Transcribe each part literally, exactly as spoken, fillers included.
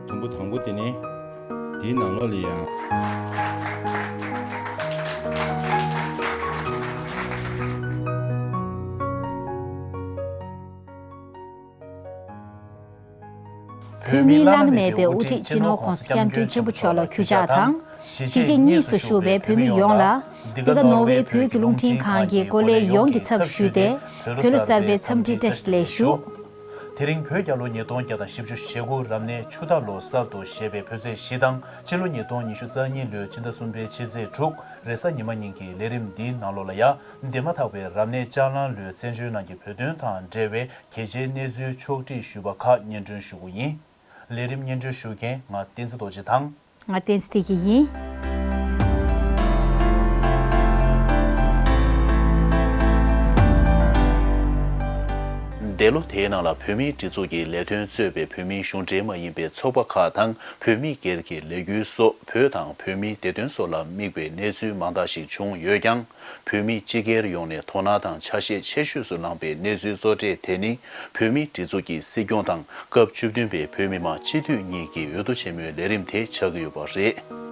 དུམ་བུ་དང་པོ་དེ་ནི། དེའི་ནང་ལོགས་ལ་ཡང་། བོད་མིའི་བླ་ན་མེད་པའི་དབུ་ཁྲིད་སྤྱི་ནོར་༸གོང་ས་༸སྐྱབས་མགོན་ཆེན་པོ་མཆོག་ལ་གུས་ཕྱག་དང་། གཞིས་བྱེས་གཉིས་སུ་བཞུགས་པའི་བོད་མི་ ཡོངས་ལ། འདི་ག་ནོར་ཝེ་བོད་ཀྱི་རླུང་འཕྲིན་ཁང་གི་འགོ་ལས་ཡོངས་ཀྱི་ཚབ་ཞུས་ཏེ། བོད་ལོ་གསར་པའི་འཚམས་འདྲིའི་བཀྲ་ཤིས་བདེ་ལེགས་ཞུ། དེ་རིང་བོད་རྒྱལ་ལོ་ཉིས་སྟོང་བརྒྱ་དང་བཞི་བཅུ་ཞེ་དགུ་རབ་གནས་ཆུ་རྟ་ལོ་གསར་དུ་བཞད་པའི་འཕོ་ཚེས་བཞི་དང་། སྤྱི་ལོ་ཉིས་སྟོང་ཉི་ཤུ་རྩ་གཉིས་ལོའི་ཕྱི་ཟླ་གསུམ་པའི་ཕྱི་ཚེས་དྲུག་རེས་གཟའ་ཉི་མ་ཉིན་གྱི་ལས་རིམ་འདིའི་ནང་ལོགས་ལ་ཡང་། འདས་མ་ཐག་པའི་རབ་གནས་ལྕགས་གླང་ལོའི་བཙན་བྱོལ་ནང་གི་བོད་དོན་དང་འབྲེལ་བའི་གལ་ཆེའི་གནས་ཚུལ་ཕྱོགས་བསྒྲིགས་ཞུས་པ་ཁག་སྙན་སྒྲོན་ཞུ་རྒྱུ་ཡིན། ལས་རིམ་སྙན་སྒྲོན་ཞུ་མཁན་ང་བསྟན་འཛིན་རྡོ་རྗེ་དང་། ང་བསྟན་འཛིན་བདེ་སྐྱིད་ཡིན། འདས་ལོ་དེའི་ནང་ལ་བོད་མིའི་སྒྲིག་འཛུགས་ཀྱི་ལས་དོན་གཙོས་པའི་བོད་མིའི་གཞུང་འབྲེལ་མ་ཡིན་པའི་ཚོགས་པ་ཁག་དང་བོད་མི་སྒེར་གྱི་ལས་འགུལ་སོགས། བོད་དང་བོད་མིའི་བདེ་དོན་སོགས་ལ་དམིགས་པའི་གནས་ཚུལ་མང་དག་ཞིག་བྱུང་ཡོད་ཀྱང་། བོད་མི་སྤྱི་སྒེར་ཡོངས་ནས་དོ་སྣང་དང་ཆ་ཤས་ཆེ་ཤོས་སུ་བླངས་པའི་གནས་ཚུལ་གཙོ་གྲས་དེ་ནི། བོད་མིའི་སྒྲིག་འཛུགས་ཀྱི་སྲིད་སྐྱོང་དང་། སྐབས་བཅུ་བདུན་པའི་བོད་མི་མང་སྤྱི་འཐུས་གཉིས་ཀྱི་འོས་བསྡུ་ཆེན་མོའི་ལས་རིམ་དེ་ཆགས་ཀྱི་ཡོད་པ་རེད།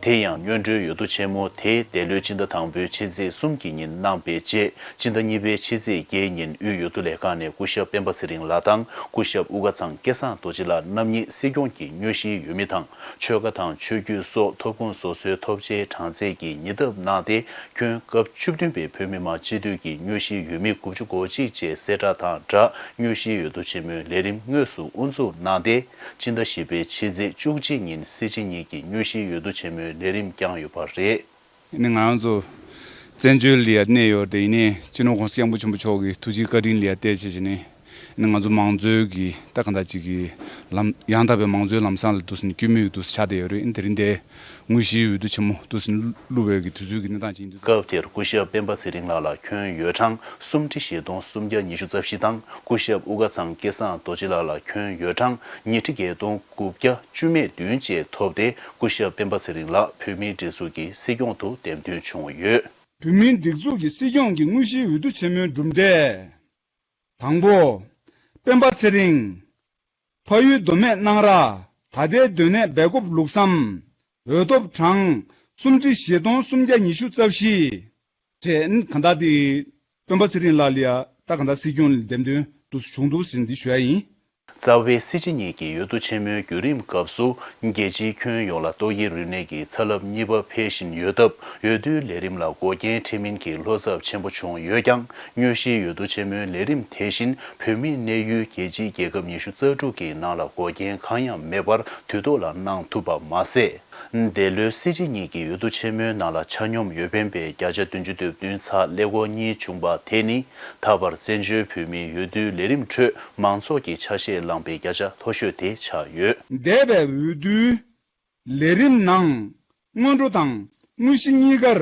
དེ་ཡང་སྔོན་འགྲོའི་འོས་བསྡུ་ཆེན་མོ་དེ་འདས་ལོའི་སྤྱི་ཟླ་དང་པོའི་ཕྱི་ཚེས་གསུམ་གྱི་ཉིན་གནང་བའི་རྗེས། སྤྱི་ཟླ་གཉིས་པའི་ཕྱི་ཚེས་བརྒྱད་ཉིན་དབུས་འོས་བསྡུ་ལས་ཁང་ནས་སྐུ་ཞབས་སྤེན་པ་ཚེ་རིང་ལགས་དང་། སྐུ་ཞབས་དབུ་དགའ་ཚང་སྐལ་བཟང་རྡོ་རྗེ་ལགས་རྣམ་གཉིས་སྲིད་སྐྱོང་གི་དངོས་གཞིའི་འོས་མི་དང་། ཆོལ་ཁ་དང་ཆོས་བརྒྱུད་སོགས་ཐོབ་ཁུངས་སོ་སོའི་ཐོབ་ཆའི་གྲངས་ཚད་ཀྱིས་ཉེ་འདབས་གནང་སྟེ། ཁྱོན་སྐབས་བཅུ་བདུན་པའི་བོད་མི་མང་སྤྱི་འཐུས་ཀྱི་དངོས་གཞིའི་འོས་མི་དགུ་བཅུ་གོ་གཅིག་བཅས་གསལ་བསྒྲགས་དང་སྦྲགས། དངོས་གཞིའི་འོས་བསྡུ་ཆེན་མོའི་ལས་རིམ་དངོས་སུ་དབུ་འཛུགས་གནང་སྟེ། སྤྱི་ཟླ་བཞི་པའི་ཕྱི་ཚེས་བཅུ་གཅིག་ཉིན་སྲིད་སྤྱི་གཉིས་ཀྱི་དངོས་གཞིའི་འོས་བསྡུ་ཆེན་མོའི་ལས་རིམ་བསྐྱངས་ཡོད་པ་རེད། ནི་ང་རང་ཚོ་བཙན་བྱོལ་ལ་ཡ་གནས་ཡོད་དེ། ཡིན་ནའི་སྤྱི་ནོར་༸གོང་ས་༸སྐྱབས་མགོན་ཆེན་པོ་མཆོག་གི་ཐུགས་རྗེ་བཀའ་དྲིན་ལ་ཡ་བརྟེན་བྱས་བྱས་ནས། ནི་ང་ཚོ་མང་གཙོའི་གི་ད་གང་ལྟར་ཅིག་གི་ལམ། ཡང་དག་པའི་མང་གཙོའི་ལམ་བཟང་ལ་འདུག་སེ་ནི་སྐུལ་མའི་འདུག་སེ་ཆགས་བསྡད་ཡོད་རེད། དེ་རིང་འདི་དངོས་གཞིའི་འོས་བསྡུ་ཆེན་མོ་འདུག་སེ་ནི་བླུགས་པའི་གི་དུས་ཚོད་ཀྱི་གནས་སྟངས་ཅིག་ཡིན་འདུག་སྐབས་དེར་སྐུ་ཞབས་སྤེན་པ་ཚེ་རིང་ལགས་ལ་ཁྱོན་ཡོད་གྲངས་སུམ་ཁྲི་བཞི་སྟོང་སུམ་བརྒྱ་ཉི་ཤུ་རྩ་བཞི་དང་། སྐུ་ཞབས་དབུ་དགའ་ཚང་སྐལ་བཟང་རྡོ་རྗེ་ལགས་ལ་ཁྱོན་ཡོད་གྲངས་ཉི་ཁྲི་བརྒྱད་སྟོང་དགུ་བརྒྱ་བཅུ་མེད་བདུན་བཅས་ཐོབ་སྟེ། སྐུ་ཞབས་སྤེན་པ་ཚེ་རིང་ལགས་བོད་མིའི་སྒྲིག་འཛུགས་ཀྱི་སྲིད་སྐྱོང་དུ་འདེམས་ཐོན་བྱུང་ཡོད། བོད་མིའི་སྒྲིག་འཛུགས་ཀྱི་སྲིད་སྐྱོང་གི་དངོས་གཞིའི་འོས་བསྡུ་ཆེན་མོའི་གྲུབ་འབྲས། དང་པོ། སྤེན་པ་ཚེ་རིང་། ཕ་ཡུལ་མདོ་སྨད་སྣང་ར། ད་ལྟའི་སྡོད་གནས་སྦེལ་ཀོབ་ལུགས་བསམ། འོས་ཐོབ་གྲངས་སུམ་ཁྲི་བཞི་སྟོང་སུམ་བརྒྱ་ཉི་ཤུ་རྩ་བཞི། བཅས་གང་ལྟར་དེ་སྤེན་པ་ཚེ་རིང་ལགས་ལ་ཡ་ད་གང་ལྟར་སྲིད་སྐྱོང་ལ་འདེམས་ཐོན་དུ་བྱུང་འདུག་ཟེར་འདི་ཞུ་ཡ་ཡིན། རྩ་བའི་སྲིད་སྤྱི་གཉིས་ཀྱི་འོས་བསྡུ་ཆེན་མོའི་བརྒྱུད་རིམ་སྐབས་སུ། རྒྱལ་སྤྱིའི་ཁྱོན་ཡོངས་ལ་ཏོག་དབྱིབས་རིམས་ནད་ཀྱི་ཚ་རླབས་གཉིས་པ་འཕེལ་བཞིན་ཡོད་སྟབས། འོས་བསྡུའི་ལས་རིམ་ལ་འགོག་རྐྱེན་འཕྲད་མིན་གྱི་བློ་འཚབ་ཆེན་པོ་བྱུང་ཡོད་ཀྱང་། དངོས་གཞིའི་འོས་བསྡུ་ཆེན་མོའི་ལས་རིམ་དེ་བཞིན་བོད་མིའི་གནས་ཡུལ་རྒྱལ་སྤྱིའི་རྒྱལ་ཁབ་ཉི་ཤུ་རྩ་དྲུག་གི་ནང་ལ་འགོག་རྐྱེན་གང་ཡང་མེད་པར་དུས་ཐོག་ལ་གནང་ཐུབ་པ་མ་ཟད། འདས་ལོའི་སྲིད་སྤྱི་གཉིས་ཀྱི་འོས་བསྡུ་ཆེན་མོའི་ནང་ལ་ཆ་སྙོམས་འོས་འཕེན་པའི་བརྒྱ་ཆ་བདུན་ཅུ་དོན་བདུན་ཚེག་ཀླད་ཀོར་གཉིས་བྱུང་པ་དེ་ནི། ད་བར་བཙན་བྱོལ་བོད་མིའི་འོས་བསྡུའི་ལས་རིམ་ཁྲོད་མང་ཚོགས་ཀྱིས་ཆ་ཤས་བླངས་པའི་བརྒྱ་ཆ་མཐོ་ཤོས་དེ་ཆགས་ཡོད། འདས་པའི་འོས་བསྡུའི་ལས་རིམ་ནང་སྔོན་འགྲོ་དང་དངོས་གཞི་གཉིས་ཀར་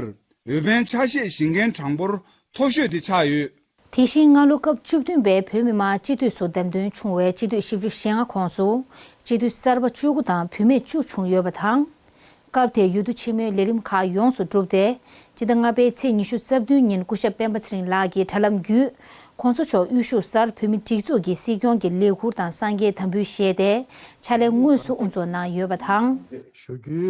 འོས་འཕེན་ཆ་ཤས་བཞེས་མཁན་གྲངས་འབོར་མཐོ་ཤོས་དེ་ཆགས་ཡོད། དེ་བཞིན་སྔ་ལོ་སྐབས་བཅུ་བདུན་པའི་བོད་མི་མང་སྤྱི་འཐུས་སུ་འདེམས་ཐོན་བྱུང་བའི་སྤྱི་འཐུས་བཞི་བཅུ་ཞེ་ལྔ་ཁོངས་སུ། སྤྱི་འཐུས་གསར་པ་བཅུ་དགུ་དང་བུད་མེད་བཅུ་བྱུང་ཡོད་པ་དང་། སྐབས་དེའི་འོས་བསྡུ་ཆེན་མོའི་ལས་རིམ་ཁག་ཡོངས་སུ་གྲུབ་སྟེ། སྤྱི་ཟླ་ལྔ་པའི་ཚེས་ཉི་ཤུ་རྩ་བདུན་ཉིན་སྐུ་ཞབས་སྤེན་པ་ཚེ་རིང་ལགས་ཀྱིས་དྲ་ལམ་བརྒྱུད། ༸གོང་ས་མཆོག་དབུ་བཞུགས་སར་བོད་མིའི་སྒྲིག་འཛུགས་ཀྱི་སྲིད་སྐྱོང་གི་ལས་འཁུར་དང་སངས་རྒྱས་དམ་འབུལ་བཞེས་ཏེ། ཕྱག་ལས་དངོས་སུ་དབུ་འཛུགས་གནང་ཡོད་པ་དང་། ཞུ་རྒྱུ།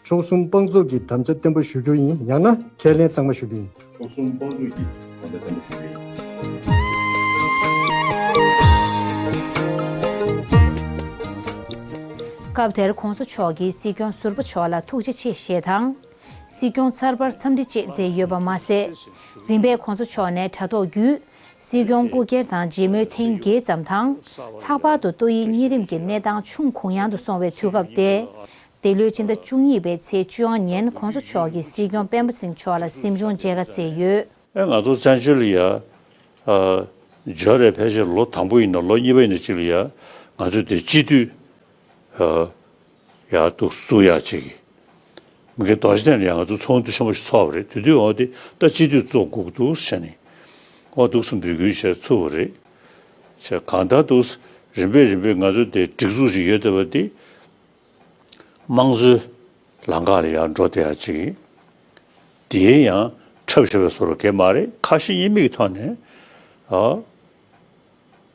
ཆོལ་གསུམ་དཔང་བཙུགས་ཀྱི་དམ་བཅའ་བརྟན་པོ་ཞུ་རྒྱུ་ཡིན། ཡང་ན་ཁས་ལེན་གཙང་མ་ཞུ་རྒྱུ་ཡིན། ཆོལ་གསུམ་དཔང་བཙུགས་ཀྱི་དམ་བཅའ་བརྟན་པོ་ཞུ་རྒྱུ་ཡིན། སྐབས་དེར་༸གོང་ས་མཆོག་གིས་སྲིད་སྐྱོང་ཟུར་པ་མཆོག་ལ་ཐུགས་རྗེ་ཆེ་ཞེས་དང་། སྲིད་སྐྱོང་ཚར་པར་འཚམས་འདྲི་བཅས་མཛད་ཡོད་པ་མ་ཟད། རིམ་པས་༸གོང་ས་མཆོག་ནས་དྲ་ཐོག་བརྒྱུད། སྲིད་སྐྱོང་སྐུ་སྒེར་དང་མཇལ་མོལ་ཐེངས་བརྒྱད་ཙམ་དང་། ལྷག་པར་དུ་ཏོག་དབྱིབས་གཉན་རིམས་ཀྱི་གནས་སྟངས་ཅུང་གུང་ཡངས་དུ་སོང་བའི་དུས་སྐབས་ཏེ། འདི་ལོའི་ཕྱི་ཟླ་བཅུ་གཉིས་པའི་ཚེས་བཅོ་ལྔ་ཉིན་༸གོང་ས་མཆོག་གིས་སྲིད་སྐྱོང་སྤེན་པ་ཚེ་རིང་མཆོག་ལ་གཟིམ་ཆུང་མཇལ་ཁ་བསྩལ་ཡོད། ཨེ་ང་ཚོ་བཙན་བྱོལ་ལ་ཡ། ཨ། འབྱོར་རེ་ཕལ་ཆེར་ལོ་དང་པོ་ཡིན་ན་ལོ་གཉིས་པ་ཡིན་ན་གཅིག་ལ་ཡ། ང་ཚོས་དེ་སྤྱི་འཐུས། ཨ། ཡ་འདུག་བཙུགས་ཡ་ཅིག་མི་དགེ་རྡོ་རྗེ་གདན་ལ་ཡ་ང་ཚོ་ཚོགས་འདུ་ཆེན་པོ་ཞིག་ཚོགས་པ་རེད། དེ་དུས་འོང་དེ་ད་སྤྱི་འཐུས་བཙུགས་དགོས་འདུག་ཟེར་ནས། འོ་འདུག་སེ་འབོད་སྐུལ་བྱས་ཚུགས་པ་རེད། བྱས་གང་ལྟར་འདུག་སེ་རིམ་པས་རིམ་པས་ང་ཚོ་དེ་སྒྲིག་འཛུགས་ཤིག་ཡོད་བསྡད་པ་འདི་དམངས་གཙོའི་ལམ་ཁ་ལ་ཡར་འགྲོ་བསྡད་ཡ་ཅིག་ཡིན། དེའི་ཡང་འཁྲབ་བྱེད་པའི་བཟོ་འདྲ་གང་ཡང་མ་རེད། ཁ་ཞེ་གཉིས་མེད་ཀྱི་ཐོག་ནས་ཨ་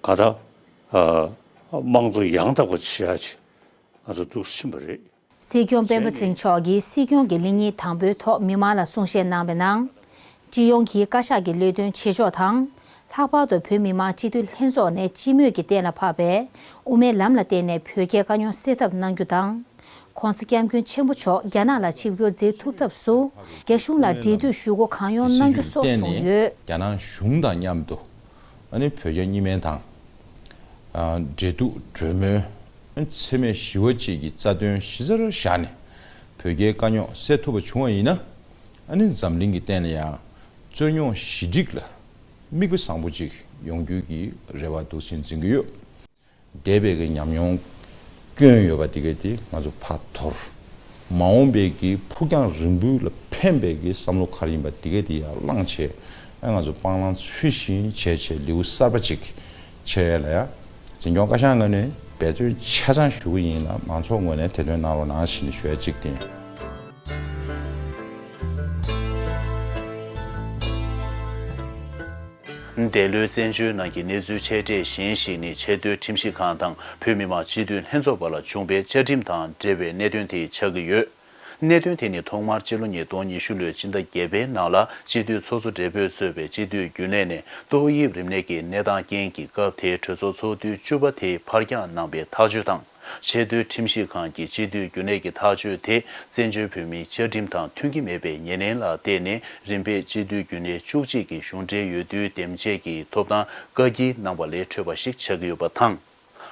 གང་ལྟར་ཨ་དམངས་གཙོ་ཡང་དག་པ་བྱེད་ཡ་ཅིག་ང་ཚོ་འདུག་སེ་ཕྱིན་པ་རེད། སྲིད་སྐྱོང་སྤེན་པ་ཚེ་རིང་མཆོག་གིས་སྲིད་སྐྱོང་གི་ལེགས་གཉིས་དང་པོའི་ཐོག་མི་མང་ལ་གསུང་བཤད་གནང་བའི་ནང་། སྤྱི་ཡོངས་ཀྱི་བཀའ་ཤག་གི་ལས་དོན་བྱེད་ཕྱོགས་དང་། ལྷག་པར་དུ་བོད་མི་མང་སྤྱི་འཐུས་ལྷན་ཚོགས་ནས་སྤྱི་མོས་ཀྱིས་གཏན་ལ་ཕབ་པའི་དབུ་མའི་ལམ་ལ་བརྟེན་ནས་བོད་རྒྱའི་དཀའ་རྙོག་སེལ་ཐབས་གནང་རྒྱུ་དང་། ༸གོང་ས་༸སྐྱབས་མགོན་ཆེན་པོ་མཆོག་རྒྱ་ནག་ལ་ཆིབས་བསྒྱུར་མཛད་ཐུབ་ཐབས་སུ། རྒྱ་གཞུང་ལ་འབྲེལ་མཐུད་ཞུ་སྒོ་གང་ཡོང་གནང་རྒྱུ་སོགས་གསུངས་ཡོད། རྒྱ་ནག་གཞུང་དང་མཉམ་དུ། ཨ་ནི་བོད་རྒྱ་གཉིས་སྨན་དང་། ཨ་འབྲེལ་གཏུག་གྲོས་མོལ། ཨ་ནི་འཚེ་མེད་ཞི་བ་བཅས་ཀྱི་རྩ་དོན་གཞི་རྩར་བཞག་ནས་བོད་རྒྱའི་དཀའ་རྙོག་སེལ་ཐུབ་པ་བྱུང་བ་ཡིན་ན། ཨ་ནི་འཛམ་གླིང་གི་སྟེང་ལ་ཡང་རྩོད་རྙོག་ཞི་འགྲིག་ལ་དམིགས་པ་བཟང་པོ་ཅིག་ཡོང་རྒྱུའི་གི་རེ་བ་འདུག་སེ་འཛིན་གྱི་ཡོད། འདས་པའི་གི་ཉམས་མྱོང་སྐྱོན་ཡོད་པ་དེ་ག་དེ་ང་ཚོ་ཕར་དོར། མ་འོངས་པའི་གི་ཕུགས་རྒྱང་རིང་པོའི་ལ་ཕན་པའི་གི་བསམ་བློ་ག་རེ་ཡིན་པ་དེ་ག་དེ་ཡར་བླངས་བྱས། ཨ་ང་ཚོ་སྤང་བླང་ཚུལ་བཞིན་བྱས་བྱས་ལེའུ་གསར་པ་ཅིག་ཕྱེ་ཡས་ལ་ཡ། འཛིན་སྐྱོང་བཀའ་ཤག་ངོས་ནས་འབད་བརྩོན་ཆ་ཚང་ཞུ་གི་ཡིན་ལ། མང་ཚོགས་ངོས་ནས་དེ་དོན་གནང་རོགས་གནང་ཞེས་ནས་ཞུ་ཡ་གཅིག་དེ་ཡིན། འདས་ལོའི་བཙན་བྱོལ་ནང་གི་གནས་ཚུལ་ཆེ་གྲས་གཞན་ཞིག་ནི་ཆེས་མཐོའི་ཁྲིམས་ཞིབ་ཁང་དང་བོད་མི་མང་སྤྱི་འཐུས་ལྷན་ཚོགས་བར་ལ་བྱུང་བའི་བཅའ་ཁྲིམས་དང་འབྲེལ་བའི་གནད་དོན་དེ་ཆགས་ཀྱི་ཡོད། གནད་དོན་དེ་ནི་ཐོག་མར་སྤྱི་ལོ་ཉིས་སྟོང་ཉི་ཤུ་ལོའི་ཕྱི་ཟླ་བརྒྱད་པའི་ནང་ལ་སྤྱི་འཐུས་ཚོགས་གཙོ་སྦྲེལ་པོས་གཙོས་པའི་སྤྱི་འཐུས་རྒྱུན་ལས་ནས་ཏོག་དབྱིབས་རིམས་ནད་ཀྱི་གནས་སྟངས་རྐྱེན་གྱིས་སྐབས་དེའི་གྲོས་ཚོགས་ཚོགས་དུས་བཅུ་པ་དེ་ཕར་འགྱངས་གནང་པའི་ཐག་གཅོད་དང་། ཆེས་མཐོའི་ཁྲིམས་ཞིབ་ཁང་གི་སྤྱི་འཐུས་རྒྱུན་ལས་ཀྱི་ཐག་གཅོད་དེ་བཙན་བྱོལ་བོད་མིའི་བཅའ་ཁྲིམས་དང་མཐུན་གྱི་མེད་པའི་ཉེར་ལེན་ལ་བརྟེན་ནས་རིམ་པས་སྤྱི་འཐུས་རྒྱུན་ལས་བཅུ་གཅིག་གི་གཞུང་འབྲེལ་འོས་བསྡུའི་འདེམས་བྱེད་ཀྱི་ཐོབ་ཐང་བཀག་སྐྱིལ་གནང་བ་ལས་འཕྲོས་པ་ཞིག་ཆགས་ཀྱི་ཡོད་པ་དང་།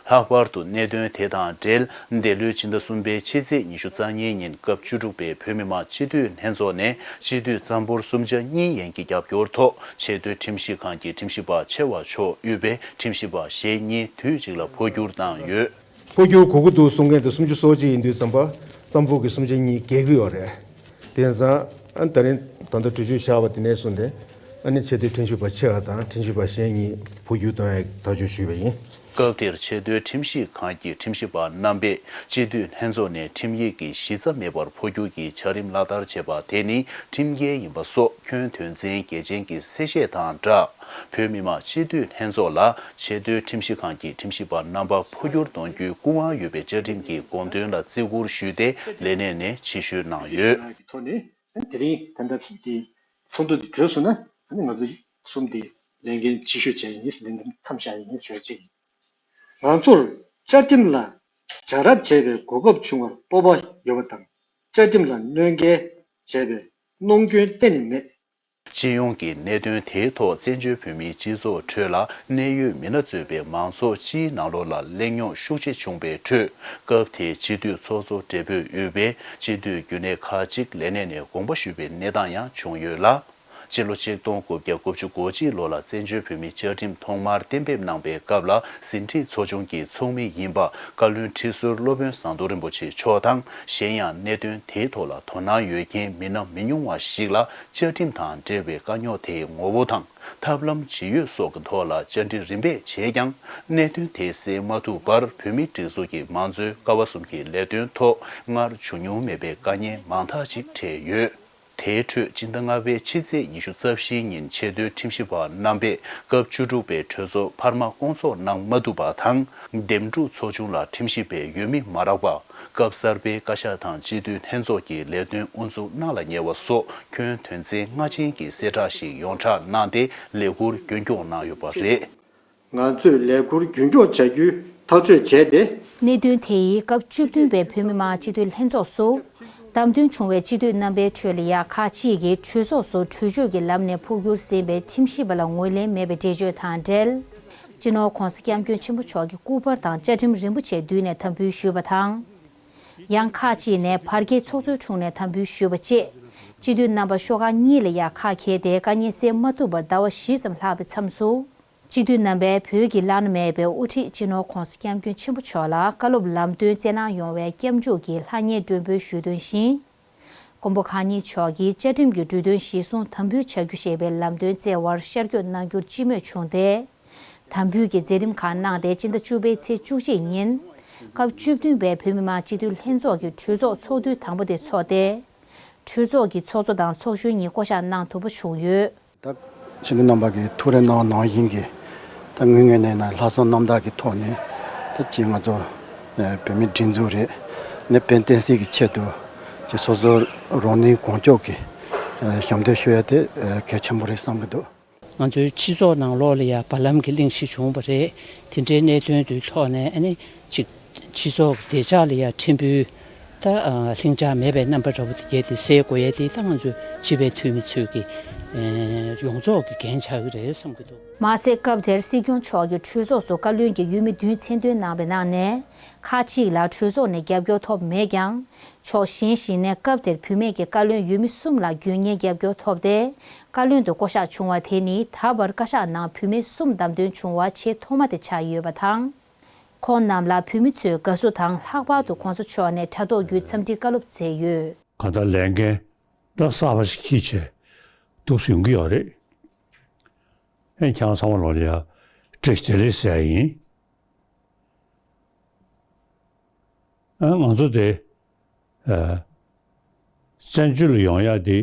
ལྷག་པར་དུ་གནད་དོན་དེ་དང་འབྲེལ་འདས་ལོའི་ཕྱི་ཟླ་གསུམ་པའི་ཕྱི་ཚེས་ཉི་ཤུ་རྩ་གཉིས་ཉིན་སྐབས་བཅུ་དྲུག་པའི་བོད་མི་མང་སྤྱི་འཐུས་ལྷན་ཚོགས་ནས་སྤྱི་འཐུས་གཙང་པོར་གསུམ་ཆ་གཉིས་ཡན་གྱི་རྒྱབ་སྐྱོར་ཐོག་ཆེས་མཐོའི་ཁྲིམས་ཞིབ་ཁང་གི་ཁྲིམས་ཞིབ་པ་ཆེ་བ་མཆོག་དབུས་པའི་ཁྲིམས་ཞིབ་པ་ཞེ་གཉིས་དུས་གཅིག་ལ་འཕོ་འགྱུར་བཏང་ཡོད། འཕོ་འགྱུར་དགོས་ཀྱི་འདུག་གསུང་མཁན་དེ་སུམ་ཅུ་སོ་གཅིག་ཡིན་དུས་ཙམ་པ་གཙང་པོ་གི་གསུམ་ཆ་གཉིས་བརྒལ་གྱི་ཡོད་རེད། དེ་ཙང་ཨ་ནི་ད་རིང་ད་ལྟ་གྲོས་ཆོད་བཞག་པ་དེ་ནས་བཟུང་སྟེ་ཨ་ནི་ཆེས་མཐོའི་ཁྲིམས་ཞིབ་པ་ཆེ་བ་དང་ཁྲིམས་ཞིབ་པ་གཞན་གཉིས་འཕོ་འགྱུར་གཏོང་ཡའི་ཐག་གཅོད་ཞུས་པ་ཡིན། སྐབས་དེར་ཆེས་མཐོའི་ཁྲིམས་ཞིབ་ཁང་གི་ཁྲིམས་ཞིབ་པ་རྣམ་པས་སྤྱི་འཐུས་ལྷན་ཚོགས་ནས་ཁྲིམས་ཡིག་གི་གཞི་རྩ་མེད་པར་འཕོ་འགྱུར་གྱི་བྱ་རིམ་ལག་བསྟར་བྱས་པ་དེ་ནི་ཁྲིམས་འགལ་ཡིན་པ་སོགས་ཁྱོན་དོན་ཚན་གལ་ཆེན་གྱི་གསལ་བཤད་དང་སྦྲགས། བོད་མི་མང་སྤྱི་འཐུས་ལྷན་ཚོགས་ལ་ཆེས་མཐོའི་ཁྲིམས་ཞིབ་ཁང་གི་ཁྲིམས་ཞིབ་པ་རྣམ་པ་འཕོ་འགྱུར་གཏོང་རྒྱུའི་སྐུ་དབང་ཡོད་པའི་བཅའ་ཁྲིམས་ཀྱི་དགོངས་དོན་ལ་བརྩི་བཀུར་ཞུས་ཏེ་ལས་གནས་ནས་ཕྱིར་བཤོལ་གནང་ཡོད། ཐོག་ནས་དེ་རིང་ད་ལྟ་དེ་ཚོགས་འདུ་འདི་གྲོལ་སོང་ན་ང་ཚོ་གསུམ་དེ་ལས་འགན་ཕྱིར་བཤོལ་བྱས་ཡིན། ལས་འགན་མཚམས་བཞག་ཡིན་ཞུ་བ་གཅིག་ཡིན། ང་ཚོར་བཅའ་ཁྲིམས་ལ་བྱ་ར་བྱེད་པའི་གོ་སྐབས་བྱུང་བར་སྤོབས་པ་ཡོད་པ་དང་། བཅའ་ཁྲིམས་ལ་གནོད་འགེལ་བྱས་པའི་གནོང་སྐྱོན་གཏན་ནས་མེད། སྤྱི་ཡོངས་ཀྱི་གནད་དོན་དེའི་ཐོག་བཙན་བྱོལ་བོད་མིའི་སྤྱི་ཚོགས་ཁྲོད་ལ་གནད་ཡོད་མི་སྣ་གཙོས་པའི་མང་ཚོགས་སྤྱིའི་ནང་ལོགས་ལ་གླེང་རྙོག་ཤུགས་ཆེ་བྱུང་བའི་ཁྲོད། སྐབས་དེའི་སྤྱི་འཐུས་ཚོགས་གཙོ་སྦྲེལ་པོས་དབུས་པའི་སྤྱི་འཐུས་རྒྱུན་ལས་ཁག་ཅིག་ལས་གནས་ནས་དགོངས་པ་ཞུས་པའི་གནས་སྟངས་ཡང་བྱུང་ཡོད་ལ། སྤྱི་ལོ་ཆིག་སྟོང་དགུ་བརྒྱ་དགུ་བཅུ་གོ་གཅིག་ལོ་ལ་བཙན་བྱོལ་བོད་མིའི་བཅའ་ཁྲིམས་ཐོག་མར་གཏན་འབེབས་གནང་པའི་སྐབས་ལ་ཟིན་བྲིས་ཚོགས་ཆུང་གི་ཚོགས་མི་ཡིན་པ་བཀའ་བློན་ཁྲི་ཟུར་སློབ་དཔོན་ཟམ་གདོང་རིན་པོ་ཆེ་མཆོག་དང་། གཞན་ཡང་གནད་དོན་དེའི་ཐོག་ལ་དོ་སྣང་ཡོད་མཁན་མི་སྣ་མི་ཉུང་བ་ཞིག་ལ་བཅའ་ཁྲིམས་དང་འབྲེལ་བའི་དཀའ་རྙོག་དེའི་ངོ་བོ་དང་ཐབས་ལམ་ཇི་ཡོད་སོགས་ཀྱི་ཐོག་ལ་བཅར་འདྲི་རིམ་པས་བྱས་ཀྱང་། གནད་དོན་དེ་སེལ་མ་ཐུབ་པར་བོད་མིའི་སྒྲིག་འཛུགས་ཀྱི་མང་གཙོའི་ཀ་བ་གསུམ་གྱི་ལས་དོན་ཐོག་སྔར་བྱུང་མྱོང་མེད་པའི་དཀའ་ངལ་མང་དག་ཅིག་འཕྲད་ཡོད། དེའི་ཁྲོད་སྤྱི་ཟླ་ལྔ་པའི་ཕྱི་ཚེས་ཉི་ཤུ་རྩ་བཞིའི་ཉིན་ཆེས་མཐོའི་ཁྲིམས་ཞིབ་པ་རྣམ་པས་སྐབས་བཅུ་དྲུག་པའི་གྲོས་ཚོགས་འཕར་མ་སྐོང་ཚོགས་གནང་མ་ཐུབ་པ་དང་། འདེམས་སྒྲུག་ཚོགས་ཆུང་ལ་ཁྲིམས་ཞིབ་པའི་འོས་མི་མ་རག་པ། སྐབས་གསར་པའི་བཀའ་ཤག་དང་སྤྱི་འཐུས་ལྷན་ཚོགས་ཀྱི་ལས་དོན་དབུ་འཛུགས་གནང་ལ་ཉེ་བ་སོགས་ཁྱོན་དོན་ཚན་ལྔ་ཅན་གྱི་གསལ་བསྒྲགས་ཤིག་ཡོངས་བསྒྲགས་གནང་སྟེ་ལས་འཁུར་རྒྱུན་སྐྱོང་གནང་ཡོད་པ་རེད། ང་ཚོས་ལས་འཁུར་རྒྱུན་སྐྱོང་བྱ་རྒྱུའི་ཐག་གཅོད་བྱས་ཏེ། གནད་དོན་དེ་ཡིས་སྐབས་བཅུ་བདུན་པའི་བོད་མི་མང་སྤྱི་འཐུས་ལྷན་ཚོགས་སུ། བདམས་ཐོན་བྱུང་བའི་སྤྱི་འཐུས་རྣམ་པའི་ཁྲོད་ལ་ཡང་ཁག་ཅིག་གིས་གྲོས་ཚོགས་སུ་གྲོས་ཆོད་ཀྱི་ལམ་ནས་འཕོ་འགྱུར་ཟིན་པའི་ཁྲིམས་ཞིབ་པ་ལ་ངོས་ལེན་མེད་པའི་འགྲེལ་བརྗོད་དང་འབྲེལ། སྤྱི་ནོར་༸གོང་ས་༸སྐྱབས་མགོན་ཆེན་པོ་མཆོག་གི་སྐུ་པར་དང་བཅའ་ཁྲིམས་རིན་པོ་ཆེ་མདུན་ནས་དམ་འབུལ་ཞུས་པ་དང་། ཡང་ཁག་ཅིག་ནས་བར་བརྒལ་ཚོགས་གཙོའི་དྲུང་ནས་དམ་འབུལ་ཞུས་པ་བཅས། སྤྱི་འཐུས་རྣམ་པ་ཤོག་ཁག་གཉིས་ལ་ཡང་ཁ་གྱེས་ཏེ་དཀའ་ངལ་སེལ་མ་ཐུབ་པར་ཟླ་བ་བཞི་ཙམ་ལྷག་པའི་མཚམས་སུ། སྤྱི་འཐུས་རྣམ་པས་བོད་ཀྱི་བླ་ན་མེད་པའི་དབུ་ཁྲིད་སྤྱི་ནོར་༸གོང་ས་༸སྐྱབས་མགོན་ཆེན་པོ་མཆོག་ལ་བཀའ་སློབ་ལམ་སྟོན་སྩལ་གནང་ཡོང་བའི་སྐྱབས་འཇུག་གི་ལྷང་ངེར་མགྲོན་འབོད་ཞུས་དོན་བཞིན། མགོན་པོ་གང་ཉིད་མཆོག་གིས་བཅའ་ཁྲིམས་ཀྱི་འབྲུ་དོན་གཞིར་བཟུང་དམ་འབུལ་བྱ་རྒྱུ་ཞེས་པའི་ལམ་སྟོན་བསྩལ་བར་ཤར་བསྐྱོད་གནང་རྒྱུར་སྤྱི་མོས་བྱུང་སྟེ། དམ་འབུལ་གྱི་མཛད་རིམ་ཁག་གནང་སྟེ་སྤྱི་ཟླ་བཅུ་པའི་ཚེས་བཅུ་གཅིག་ཉིན། སྐབས་བཅུ་བདུན་པའི་བོད་མི་མང་སྤྱི་འཐུས་ལྷན་ཚོགས་ཀྱི་གྲོས་ཚོགས་ཚོགས་དུས་དང་པོ་དེ་འཚོགས་ཏེ། གྲོས་ཚོགས་ཀྱི་ཚོགས་གཙོ་དང་ཚོགས་གཞོན་གཉིས་བསྐོ་གཞག་གནང་ཐུབ་པ་བྱུང་ཡོད། ད་སྤྱི་འཐུས་རྣམ་པ་གིས་ཐུགས་རེ་གནང་བ་ནང་བཞིན་གྱི་ད་དངོས་གནས་ནས་ན་ལྷག་བསམ་རྣམ་དག་གི་ཐོག་ནས་ད་ཅིག་ང་ཚོ་ཨ་བོད་མི་སྒྲིག་འཛུགས་རེད། ནས་ཕན་བསྟན་སྲིད་ཀྱི་ཆེད་དུ་ཅིག་སོ་སོ་རང་ནུས་གང་ལྕོགས་ཀྱིས་ཨ་ཞབས་འདེགས་ཞུ་ཡ་དེ་ཨ་གལ་ཆེན་པོ་རེད་བསམ་གྱི་འདུག། ང་ཚོའི་སྤྱི་ཚོགས་ནང་ལོགས་ལ་ཡང་བར་ལམ་གྱི་གླེང་གཞི་བྱུང་བ་རེད། དེ་འདྲའི་གནད་དོན་དེའི་ཐོག་ནས་ཨ་ནི་ཅིག་སྤྱི་ཚོགས་ཀྱི་བདེ་འཇགས་ལ་ཡང་ཕྲན་བུ་ད་ལྷིང་འཇགས་མེད་པའི་རྣམ་པ་འདྲ་བོ་དེ་གྱད་དེ་སེལ་དགོས་ཡ་དེ་ད་ང་ཚོའི་སྤྱི་པའི་འཐུས་མི་ཚོས་ཀྱི་ཡོངས་རྫོགས་ཀྱི་འགན་ཆགས་ཀྱི་རེད་བསམ་གྱི་འདུག། མ་ཟད་སྐབས་དེར་སྲིད་སྐྱོང་མཆོག་གིས་གྲོས་ཚོགས་སུ་བཀའ་བློན་གྱི་འོས་མི་བདུན་མཚན་འདོན་གནང་བའི་ནང་ནས་ཁག་ཅིག་ལ་གྲོས་ཚོགས་ནས་རྒྱབ་སྐྱོར་ཐོབ་མེད་ཀྱང་། ཕྱོགས་གཞན་ཞིག་ནས་སྐབས་དེར་བུད་མེད་ཀྱི་བཀའ་བློན་འོས་མི་གསུམ་ལ་རྒྱུན་གཉིས་རྒྱབ་སྐྱོར་ཐོབ་སྟེ། བཀའ་བློན་དུ་བསྐོ་གཞག་བྱུང་བ་དེ་ནི་ད་བར་བཀའ་ཤག་ནང་བུད་མེད་གསུམ་བདམས་ཐོན་བྱུང་བ་ཆེས་ཐོག་མ་དེ་ཆགས་ཡོད་པ་དང་། ཁོང་རྣམས་ལ་བོད་མི་ཚོས་དགའ་བསུ་དང་ལྷག་པར་དུ་གོང་ས་མཆོག་ནས་དྲ་ཐོག་བརྒྱུད་འཚམས་འདྲི་བཀའ་སློབ་སྩལ་ཡོད། གང་ལྟར་ལས་འགན་ད་གསར་པ་ཞིག་འཁྱེར་བྱས་འདུག་སེ་ཡོང་གི་ཡོད་རེད། ཨེ་ཁྱེད་རང་ཚང་མ་ལོག་ལ་ཡ་བཀྲ་ཤིས་བདེ་ལེགས་ཟེར་ཡ་ཡིན། ཨ་ང་ཚོ་དེ་ཨ་བཙན་བྱོལ་ལ་ཡོང་ཡ་དེ་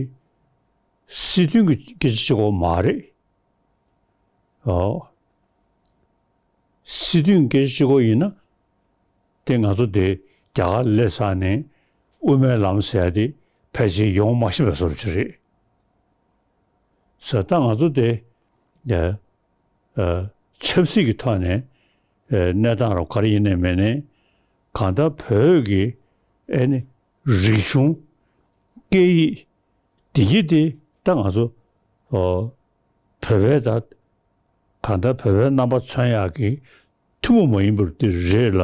སྲིད་དོན་གྱི་སྐད་ཆ་གཅིག་པོ་མ་རེད། ཨོ། སྲིད་དོན་སྐད་ཆ་གཅིག་པོ་ཡིན་ན་དེ་ང་ཚོ་དེ་རྒྱ་གར་སླེབས་ཚར་ནས་དབུ་མའི་ལམ་ཟེར་ཡ་དེ་ཕལ་ཆེར་ཡོང་མ་ཤེས་པའི་བཟོ་འདྲ་ཅིག་རེད། ཟེར་ད་ང་ཚོ་དེ་ཨ་ཨ་ཆབ་སྲིད་ཀྱི་ཐོག་ནས་ཨ་གནས་སྟངས་རོགས་ག་རེ་ཡིན་ནའི་མིན་ནའི་གང་ལྟར་བོད་ཀྱི་ཨེ་ནི་རིག་གཞུང་སྐད་ཡིག་འདི་གྱིས་དེ་ད་ང་ཚོ་ཨ་བོད་པའི་ད་གང་ལྟར་བོད་པའི་རྣམ་པ་མཚོན་ཡག་གི་ཐུན་མོང་མ་ཡིན་པར་དེ་རེད་ལ།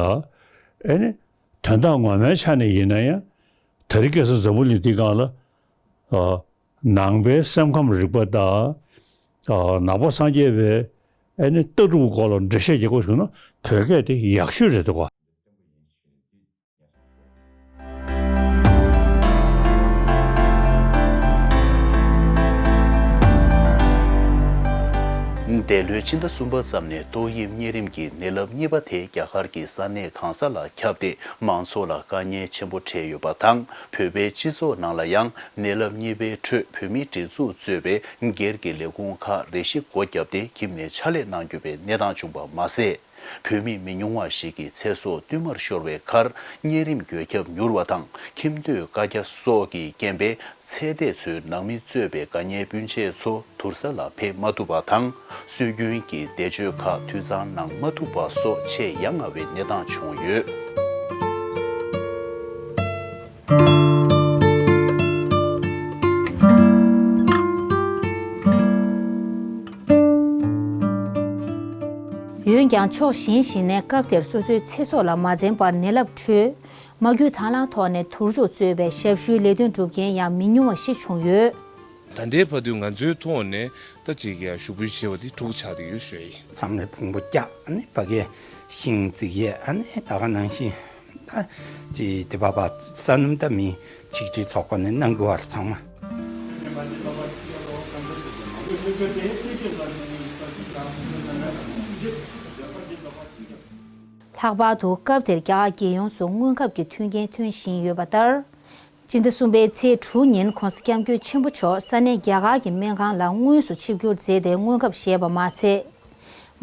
ཨེ་ནི་དོན་དག་ངོ་མའི་ཆ་ནས་ཡིན་ན་ཡང་དེ་རིང་ཁ་སང་འཛམ་བུ་གླིང་འདིའི་སྒང་ལ་ཨ་ནང་པའི་སེམས་ཁམས་རིག་པ་དང་ཨ་ནང་པ་སངས་རྒྱས་པའི་ཨེ་ནི་ལྟ་གྲུབ་སྐོར་ལ་འགྲེལ་བཤད་རྒྱག་དགོས་བྱུང་ན་བོད་སྐད་དེ་ཡག་ཤོས་རེད་འདུག་ག། འདས་ལོའི་ཕྱི་ཟླ་གསུམ་པ་ཙམ་ནས་ཏོག་དབྱིབས་གཉན་རིམས་ཀྱི་ནད་རླབས་གཉིས་པ་དེ་རྒྱ་གར་གྱི་ས་གནས་གང་ས་ལ་ཁྱབ་སྟེ་མང་ཚོགས་ལ་དཀའ་ངལ་ཆེན་པོ་འཕྲད་ཡོད་པ་དང་། བོད་པའི་སྤྱི་ཚོགས་ནང་ལ་ཡང་ནད་རླབས་གཉིས་པའི་ཁྲོད་བོད་མིའི་སྒྲིག་འཛུགས་གཙོས་པའི་སྒེར་གྱི་ལས་ཁུངས་ཁག་རེ་ཞིག་སྒོ་བརྒྱབ་སྟེ་ཁྱིམ་ནས་ཕྱག་ལས་གནང་རྒྱུ་བའི་གནས་སྟངས་བྱུང་པ་མ་ཟད། བོད་མི་མི་ཉུང་བ་ཞིག་གི་ཚེ་སྲོག་བསྟུད་མར་ཤོར་བའི་ཁར་གཉན་རིམས་འགོས་ཁྱབ་མྱུར་བ་དང་ཁྱིམ་སྡོད་བཀའ་རྒྱ་སོགས་ཀྱི་རྐྱེན་པས་ཚེ་འདས་ཚོའི་ནང་མི་གཙོས་པའི་དགའ་ཉེ་སྤུན་མཆེད་ཚོ་དུར་ས་ལ་ཕེབས་མ་ཐུབ་པ་དང་། སྲོལ་རྒྱུན་གྱི་འདས་མཆོད་ཁག་འཐུས་ཚང་གནང་མ་ཐུབ་པ་སོགས་ཆེས་ཡ་ང་བའི་གནས་སྟངས་བྱུང་ཡོད། འོན་ཀྱང་ཕྱོགས་གཞན་ཞིག་ནས་སྐབས་དེར་སོ་སོའི་ཚེ་སྲོག་ལ་མ་འཛེམས་པར་ནད་རླབས་ཁྲོད་མ་གྱུར་དང་བླངས་ཐོག་ནས་དུར་འཇུག་གཙོས་པའི་ཞབས་ཞུའི་ལས་དོན་སྒྲུབ་མཁན་ཡང་མི་ཉུང་བ་ཞིག་བྱུང་ཡོད། ད་ལྟའི་བར་དུ་ང་ཚོའི་ཐོག་ནས་ད་ཅིག་ཡ་ཞུ་སྐུལ་བྱས་པ་དེ་དྲུག་ཆགས་བསྡད་ཡོད་ཞུ་ཡ་ཡིན། མཚམས་རེ་ཕུང་པོ་བཀྱག་ཨ་ནི་ཕ་གིའི་ཤིང་བརྩིགས་ཡས་ཨ་ནི་ད་ག་ནང་བཞིན་ད་ཅིག་དེ་བ་བ་ས་སྣུམ་ད་མི་ཆིག་སྒྲིལ་ཚོགས་པ་ནས་གནང་དགོས་པར་ཚང་མ། ལྷག་པར་དུ་སྐབས་དེར་རྒྱ་གར་རྒྱལ་ཡོངས་སུ་སྔོན་ཁབ་ཀྱི་མཐུན་རྐྱེན་ཐོན་བཞིན་ཡོད་པ་ལྟར། སྤྱི་ཟླ་གསུམ་པའི་ཚེས་དྲུག་ཉིན་༸གོང་ས་༸སྐྱབས་མགོན་ཆེན་པོ་མཆོག་ས་གནས་རྒྱ་གར་གྱི་སྨན་ཁང་ལ་དངོས་སུ་ཆིབས་བསྒྱུར་མཛད་དེ་སྔོན་ཁབ་བཞེས་པ་མ་ཚད།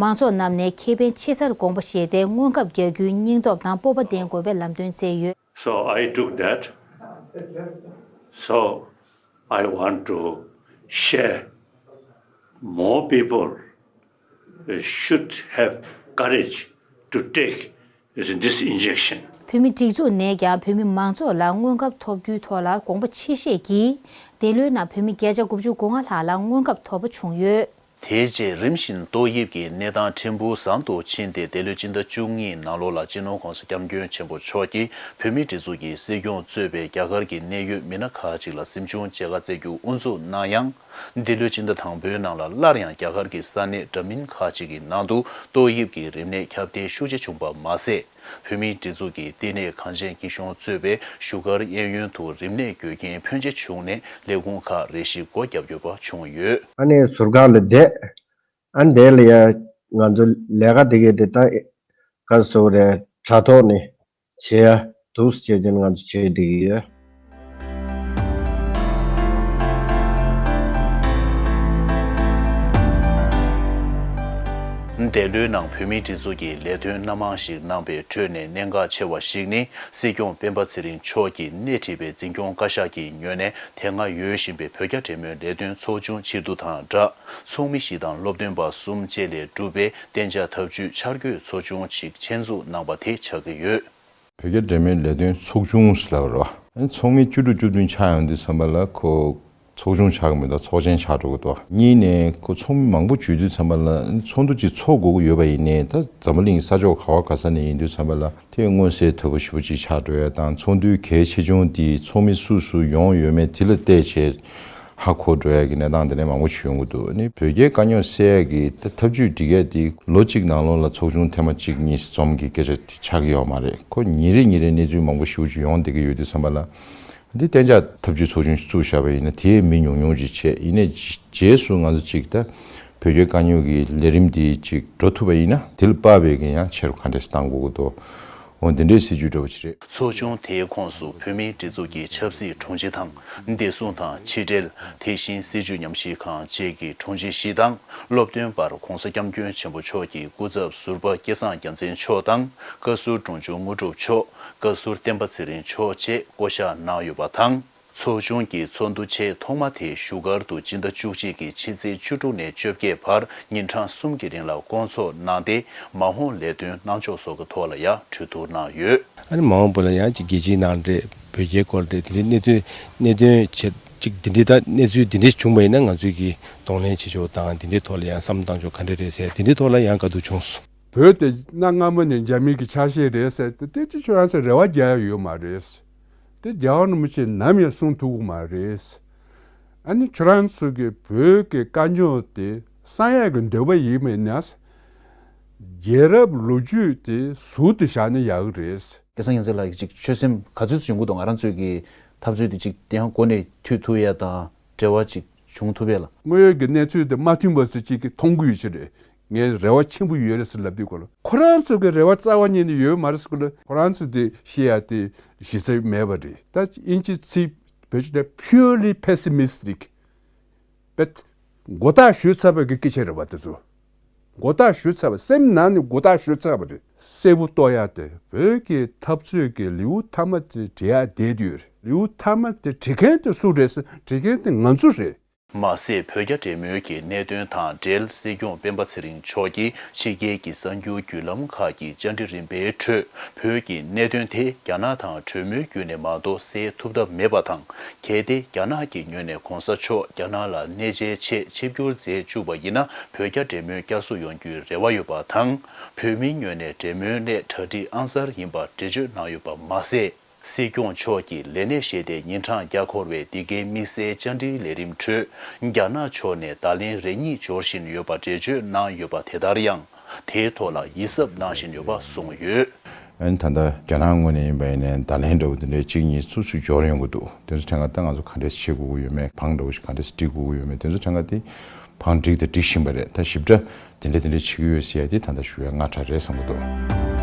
མང་ཚོགས་རྣམས་ནས་ཁེ་ཕན་ཆེ་སར་དགོངས་པ་བཞེས་ཏེ་སྔོན་ཁབ་རྒྱག་རྒྱུའི་སྙིང་སྟོབས་དང་སྤོབས་པ་ལྡན་དགོས་པའི་ལམ་སྟོན་བསྩལ་ཡོད། So I took that. So I want to share. More people should have courage to take this injection. བོད་མི་སྒྲིག་འཛུགས་ནས་ཀྱང་བོད་མི་མང་ཚོགས་ལ་སྔོན་ཁབ་ཐོབ་རྒྱུའི་ཐོག་ལ་དགོངས་པ་ཆེ་བཞེས་ཀྱིས་འདི་ལོའི་ནང་བོད་མི་བརྒྱ་ཆ་དགུ་བཅུ་གོ་ལྔ་ལྷག་ལ་སྔོན་ཁབ་ཐོབ་པ་བྱུང་ཡོད། དེའི་རྗེས་རིམ་བཞིན་ཏོག་དབྱིབས་ཀྱི་གནས་སྟངས་ཕྲན་བུ་བཟང་དུ་ཕྱིན་ཏེ་འདི་ལོའི་སྤྱི་ཟླ་བཅུ་གཉིས་ནང་ལོགས་ལ་སྤྱི་ནོར་༸གོང་ས་༸སྐྱབས་མགོན་ཆེན་པོ་མཆོག་གིས་བོད་མིའི་སྒྲིག་འཛུགས་ཀྱི་སྲིད་སྐྱོང་གཙོས་པའི་རྒྱ་གར་གྱི་གནད་ཡོད་མི་སྣ་ཁག་ཅིག་ལ་གཟིམ་ཆུང་མཇལ་ཁ་བསྩལ་རྒྱུ་དབུ་འཛུགས་གནང་ཡང་། འདི་ལོའི་སྤྱི་ཟླ་དང་པོའི་ནང་ལ་སླར་ཡང་རྒྱ་གར་གྱི་ས་གནས་འདྲ་མིན་ཁག་ཅིག་གི་ནང་དུ་ཏོག་དབྱིབས་ཀྱི་རིམས་ནད་ཁྱབ་གདལ་ཤུགས་ཆེ་བྱུང་པ་མ་ཟད། བོད་མིའི་སྒྲིག་འཛུགས་ཀྱི་བསྟི་གནས་གངས་ཅན་སྐྱིད་གཤོངས་གཙོས་པའི་བཞུགས་སྒར་གཡས་གཡོན་དུ་རིམས་ནད་འགོས་རྐྱེན་ཕོན་ཆེ་བྱུང་ནས་ལས་ཁུངས་ཁག་རེ་ཞིག་སྒོ་བརྒྱབ་ཡོད་པ་བྱུང་ཡོད། ཨ་ནི་ཟུར་ཁང་ལ་བསྡད། ཨ་ནི་དེ་ལ་ཡ་ང་ཚོ་ལས་ཀ་དེ་གའི་དེ་ད་ག་སོ་རེ་དྲ་ཐོག་ནས་བྱེད་ཡ་འདུག་ཟེར་བྱས་ཅན་ང་ཚོ་བྱེད་བསྡད་ཀྱི་ཡོད། འདས་ལོའི་ནང་བོད་མིའི་སྒྲིག་འཛུགས་ཀྱི་ལས་དོན་སྣ་མང་ཞིག་གནང་པའི་ཁྲོད་ནས་གནད་འགག་ཆེ་བ་ཞིག་ནི། སྲིད་སྐྱོང་སྤེན་པ་ཚེ་རིང་མཆོག་གིས་སྣེ་ཁྲིད་པའི་འཛིན་སྐྱོང་བཀའ་ཤག་གི་ངོས་ནས་དེ་སྔ་ཡོད་བཞིན་པའི་བོད་རྒྱ་འབྲེལ་མོལ་ལས་དོན་ཚོགས་ཆུང་ཕྱིར་བསྡུ་དང་སྦྲགས། ཚོགས་མི་བཞི་དང་སློབ་སྟོན་པ་གསུམ་བཅས་ལས་གྲུབ་པའི་གཏན་འཇགས་ཐབས་ཇུས་འཆར་འགོད་ཚོགས་ཆུང་ཞིག་ཆེད་འཛུགས་གནང་པ་དེ་ཆགས་ཀྱི་ཡོད། བོད་རྒྱ་འབྲེལ་མོལ་ལས་དོན་ཚོགས་ཆུང་ཟེར་ལབ་རེད་བ། ཚོགས་མི་བཅུ་དྲུག་བཅུ་བདུན་ཆགས་ཡོང་དུས་ཙམ་པ་ལ་ཁོ་ཚོགས་ཆུང་ཆགས་ཀྱི་མི་འདུག་ཚོགས་ཆེན་ཆགས་འགྲོ་གི་འདུག་གཉིས་ནས་ཁོ་ཚོགས་མི་མང་པོ་འཇུས་དུས་ཙམ་པ་ལ་ཚོགས་འདུ་གཅིག་ཚོགས་དགོས་ཀྱི་ཡོད་པ་ཡིན་ནའི་ད་འཛམ་བུ་གླིང་ས་ཕྱོགས་ག་བ་ག་ས་ནས་ཡིན་དུས་ཙམ་པ་ལ་དེ་མངོན་གསལ་དོད་པོ་ཞེ་པོ་ཅིག་ཆགས་འགྲོ་ཡ་དང་། ཚོགས་འདུའི་གལ་ཆེ་ཆུང་དེ་ཚོགས་མི་སུ་སུ་ཡོང་ཡོད་མེད་དེ་ལ་བལྟས་བྱས་ཧ་གོ་འགྲོ་ཡ་གི་གནས་སྟངས་དེ་འདྲ་མང་པོ་ཞིག་ཡོང་གི་འདུག་ཨ་ནི་བོད་རྒྱའི་དཀའ་རྙོག་སེལ་ཡ་གི་ད་ཐབས་ཇུས་སྒྲིག་ཡ་དེ་ལོ་གཅིག་ནང་ལོགས་ལ་ཚོགས་ཆུང་ཐེངས་མ་གཅིག་གཉིས་འཛོམས་ཀྱི་སྐད་ཆ་དེ་ཆགས་ཀྱི་ཡོད་མ་རེད། ཁོ་ཉིན་རེ་ཉིན་རེ་གནས་ཚུལ་མང་པོ་ཞེ་པོ་ཅིག་ཡོང་བསྡད་ཀྱི་ཡོད་དུས་ཙམ་པ་ལ། འདི་གཏན་འཇགས་ཐབས་ཇུས་ཚོགས་ཆུང་ཞིག་བཙུགས་བཞག་པ་ཡིན་ན་དེའི་མི་ཉུང་ཉུང་ཅིག་བྱས། ཡིན་ནའི་རྗེས་སུ་ང་ཚོ་ཅིག་ད་བོད་རྒྱའི་དཀའ་རྙོག་གི་ལས་རིམ་འདི་ཅིག་འགྲོ་ཐུབ་པ་ཡིན་ན་དེ་ལ་དཔག་པའི་གི་ཡང་ཆེ་རུ་ག་འདྲས་བཏང་དགོས་ཀྱི་འདུག་འོ་འདི་འདྲའི་སྲིད་ཇུས་འདྲ་བོ་ཅིག་རེད། ཚོགས་ཆུང་དེའི་ཁོངས་སུ་བོད་མིའི་སྒྲིག་འཛུགས་ཀྱི་ཆབ་སྲིད་དྲུང་ཆེ་དང་། བདེ་སྲུང་དང་ཕྱི་འབྲེལ། དེ་བཞིན་སྲིད་བྱུས་ཉམས་ཞིབ་ཁང་བཅས་ཀྱི་དྲུང་ཆེ་བཞི་དང་། སློབ་སྟོན་པར་༧གོང་ས་༧སྐྱབས་མགོན་ཆེན་པོ་མཆོག་གི་སྐུ་ཚབ་ཟུར་པ་སྐལ་བཟང་རྒྱལ་མཚན་མཆོག་དང་། བཀའ་ཟུར་དྲུང་ཆུང་དངོས་གྲུབ་མཆོག་བཀའ་ཟུར་བསྟན་པ་ཚེ་རིང་མཆོག་བཅས་བསྐོ་གཞག་གནང་ཡོད་པ་དང་། ཚོགས་ཆུང་གི་ཚོགས་འདུ་ཆེས་ཐོག་མ་དེ་བཞུགས་སྒར་དུ་སྤྱི་ཟླ་བཅུ་གཅིག་གི་ཕྱི་ཚེས་བཅུ་དྲུག་ནས་བཅོ་བརྒྱད་བར་ཉིན་གྲངས་གསུམ་གྱི་རིང་ལ་སྐོང་ཚོགས་གནང་སྟེ། མ་འོངས་ལས་དོན་གནང་ཕྱོགས་སོགས་ཀྱི་ཐོག་ལ་ཡང་གྲོས་བསྡུར་གནང་ཡོད། ཨ་ནི་མ་འོངས་པ་ལ་ཡང་ཅིག་རྒྱལ་སྤྱིའི་ནང་འདྲེས་བོད་རྒྱའི་སྐོར་འདྲེས་དེ་འདྲའི་གནད་དོན་གནད་དོན་ཆེ་ཅིག་འདི་འདྲའི་ད་གནས་ཚུལ་འདི་འདྲའི་བྱུང་བ་ཡིན་ན་ང་ཚོས་ཀྱི་གདོང་ལེན་བྱེད་ཕྱོགས་དང་འདི་འདྲའི་ཐོག་ལ་ཡང་བསམ་བློ་བཏང་ཕྱོགས་ག་འདྲ་རེད་ཟེར་དེ་འདྲའི་ཐོག་ལ་ཡང་བཀའ་བསྡུར་བྱུང་སོང་། བོད་དེ་གནའ་སྔ་མོ་ནས་རྒྱ་མི་གི་ཆ་ཤས་རེད་ཟེར་ཏེ་དེ་ཅི་ཆོས་ཡང་ཟེར་རེ་བ་རྒྱག་ཡ་ཡོད་མ་རེད། དེ་རྒྱལ་བ་རིན་པོ་ཆེས་ནམ་ཡང་གསུང་ཐུབ་ཀྱི་མ་རེད། ཨ་ནི་ཁྱོད་རང་ཚོ་གི་བོད་ཀྱི་དཀའ་རྙོག་དེ་གསང་ཡག་གི་འདོད་པ་ཡིན་མིན་ན། རྒྱལ་རབས་ལོ་རྒྱུས་དེ་ཟུར་དུ་བཞག་ན་ཡག་གི་རེད། སྐལ་བཟང་རྒྱལ་མཚན་ལགས་ཀྱིས་ཅིག་ཆོད་སེམས་ག་ཚོད་ཙམ་ཡོང་གི་འདུག་ང་རང་ཚོའི་གི་འཐབ་རྩོད་དེ་ཅིག་དེ་ཡང་འགོ་ནས་མཐུད་ཐུབ་ཡ་དང་འབྲེལ་བ་ཅིག་བྱུང་ཐུབ་ཡ་ལ། དངོས་ཡོད་ཀྱི་གནས་ཚུལ་དེ་མ་མཐུན་པ་ཟེར་ཅིག་གི་མཐོང་གི་ཡོད་ཀྱི་རེད། ངས་རེ་བ་ཆེན་པོ་ཡོད་རེད་ཟེར་ལབ་དུས་སྐོར་ལ་ཁོ་རང་ཚོ་གི་རེ་བ་རྩ་བ་ཉིད་ནས་ཡོད་མ་རེད་ཟེར་སྐོར་ལ་ཁོ་རང་ཚོ་དེ་བཤད་ཡ་དེ་གཞི་རྩ་མེད་པ་རེད། ད་དབྱིན་ཇི་ཚིག་བེད་སྤྱོད་ད་purely pessimistic། བེད་མགོ་བཏགས་ཞུས་ཚར་བ་གི་སྐད་ཆ་རེད་བ་དེ་ཚོ། མགོ་བཏགས་ཞུས་ཚར་བ་སེམས་ནང་ནས་མགོ་བཏགས་ཞུས་ཚར་བ་རེད། གསལ་པོ་རྟོགས་ཡ་དེ་བོད་ཀྱི་འཐབ་རྩོད་ཀྱི་ལེའུ་མཐའ་མ་དེ་འབྲི་ཡ་བསྡད་དུས་ལེའུ་མཐའ་མ་དེ་འབྲི་མཁན་དེ་སུ་རེད་ཟེར་འབྲི་མཁན་དེ་ང་ཚོ་རེད། མ་ཟད་བོད་རྒྱ་འབྲེལ་མོལ་གྱི་གནད་དོན་དང་འབྲེལ་སྲིད་སྐྱོང་སྤེན་པ་ཚེ་རིང་མཆོག་གིས་ཕྱི་རྒྱལ་གྱི་གསར་འགྱུར་བརྒྱུད་ལམ་ཁག་གི་བཅར་འདྲི་རིམ་པའི་ཁྲོད་བོད་ཀྱི་གནད་དོན་དེ་རྒྱ་ནག་དང་གྲོས་མོལ་བརྒྱུད་ནས་མ་གཏོགས་སེལ་ཐུབ་ཐབས་མེད་པ་དང་། གལ་ཏེ་རྒྱ་ནག་གི་ངོས་ནས་གོང་ས་མཆོག་རྒྱ་ནག་ལ་གནས་མཇལ་ཆེད་ཆིབས་བསྒྱུར་མཛད་བཅུག་པ་ཡིན་ན་བོད་རྒྱ་འབྲེལ་མོལ་བསྐྱར་གསོ་ཡོང་རྒྱུའི་རེ་བ་ཡོད་པ་དང་། བོད་མིའི་ངོས་ནས་འབྲེལ་མོལ་སླད་གྲ་སྒྲིག་ཨང་གསར་ཡིན་པ་འགྲེལ་བརྗོད་གནང་ཡོད་པ་མ་ཟད། སྲིད་སྐྱོང་མཆོག་གིས་ལས་གནས་བཞེས་ཏེ་ཉིན་གྲངས་བརྒྱ་འཁོར་བའི་འདི་གའི་དམིགས་བསལ་བཅར་འདྲིའི་ལས་རིམ་ཁྲོད་རྒྱ་ནག་ཕྱོགས་ནས་བརྡ་ལན་རེ་གཉིས་འབྱོར་བཞིན་ཡོད་པ་འགྲེལ་བརྗོད་གནང་ཡོད་པ་དེ་ལྟར་ཡང་དེའི་ཐོག་ལ་ཡིད་གཟབ་གནང་བཞིན་ཡོད་པ་གསུངས་ཡོད། ཨ་ནི་ད་ལྟ་རྒྱ་ནག་ངོས་ནས་ཡིན་པ་ཡིན་ནའི་བརྡ་ལན་འདྲ་བོ་དེ་འདྲའི་གཅིག་གཉིས་སུ་སུ་འབྱོར་ཡོང་གི་འདུག་དེ་ཚོ་ཕྲན་ཁ་ད་ང་ཚོ་ག་འདྲས་བྱེད་དགོས་ཀྱི་ཡོད་མེད་བང་འདྲ་བོ་ཞིག་ག་འདྲས་སྒྲིག་དགོས་ཀྱི་ཡོད་མེད་དེ་ཚོ་ཕྲན་ཁ་དེ་བང་སྒྲིག་དང་སྒྲིག་བཞིན་པ་རེད། ད་ཞིབ་ཕྲ་དེ་འདྲ་དེ་འདྲ་བྱེད་ཀྱི་ཡོད་ཟེར་ཡ་དེ་ད་ལྟ་ཞུ་ཡ་སྔ་དྲགས་རེད་བསམ་གྱི་འདུག་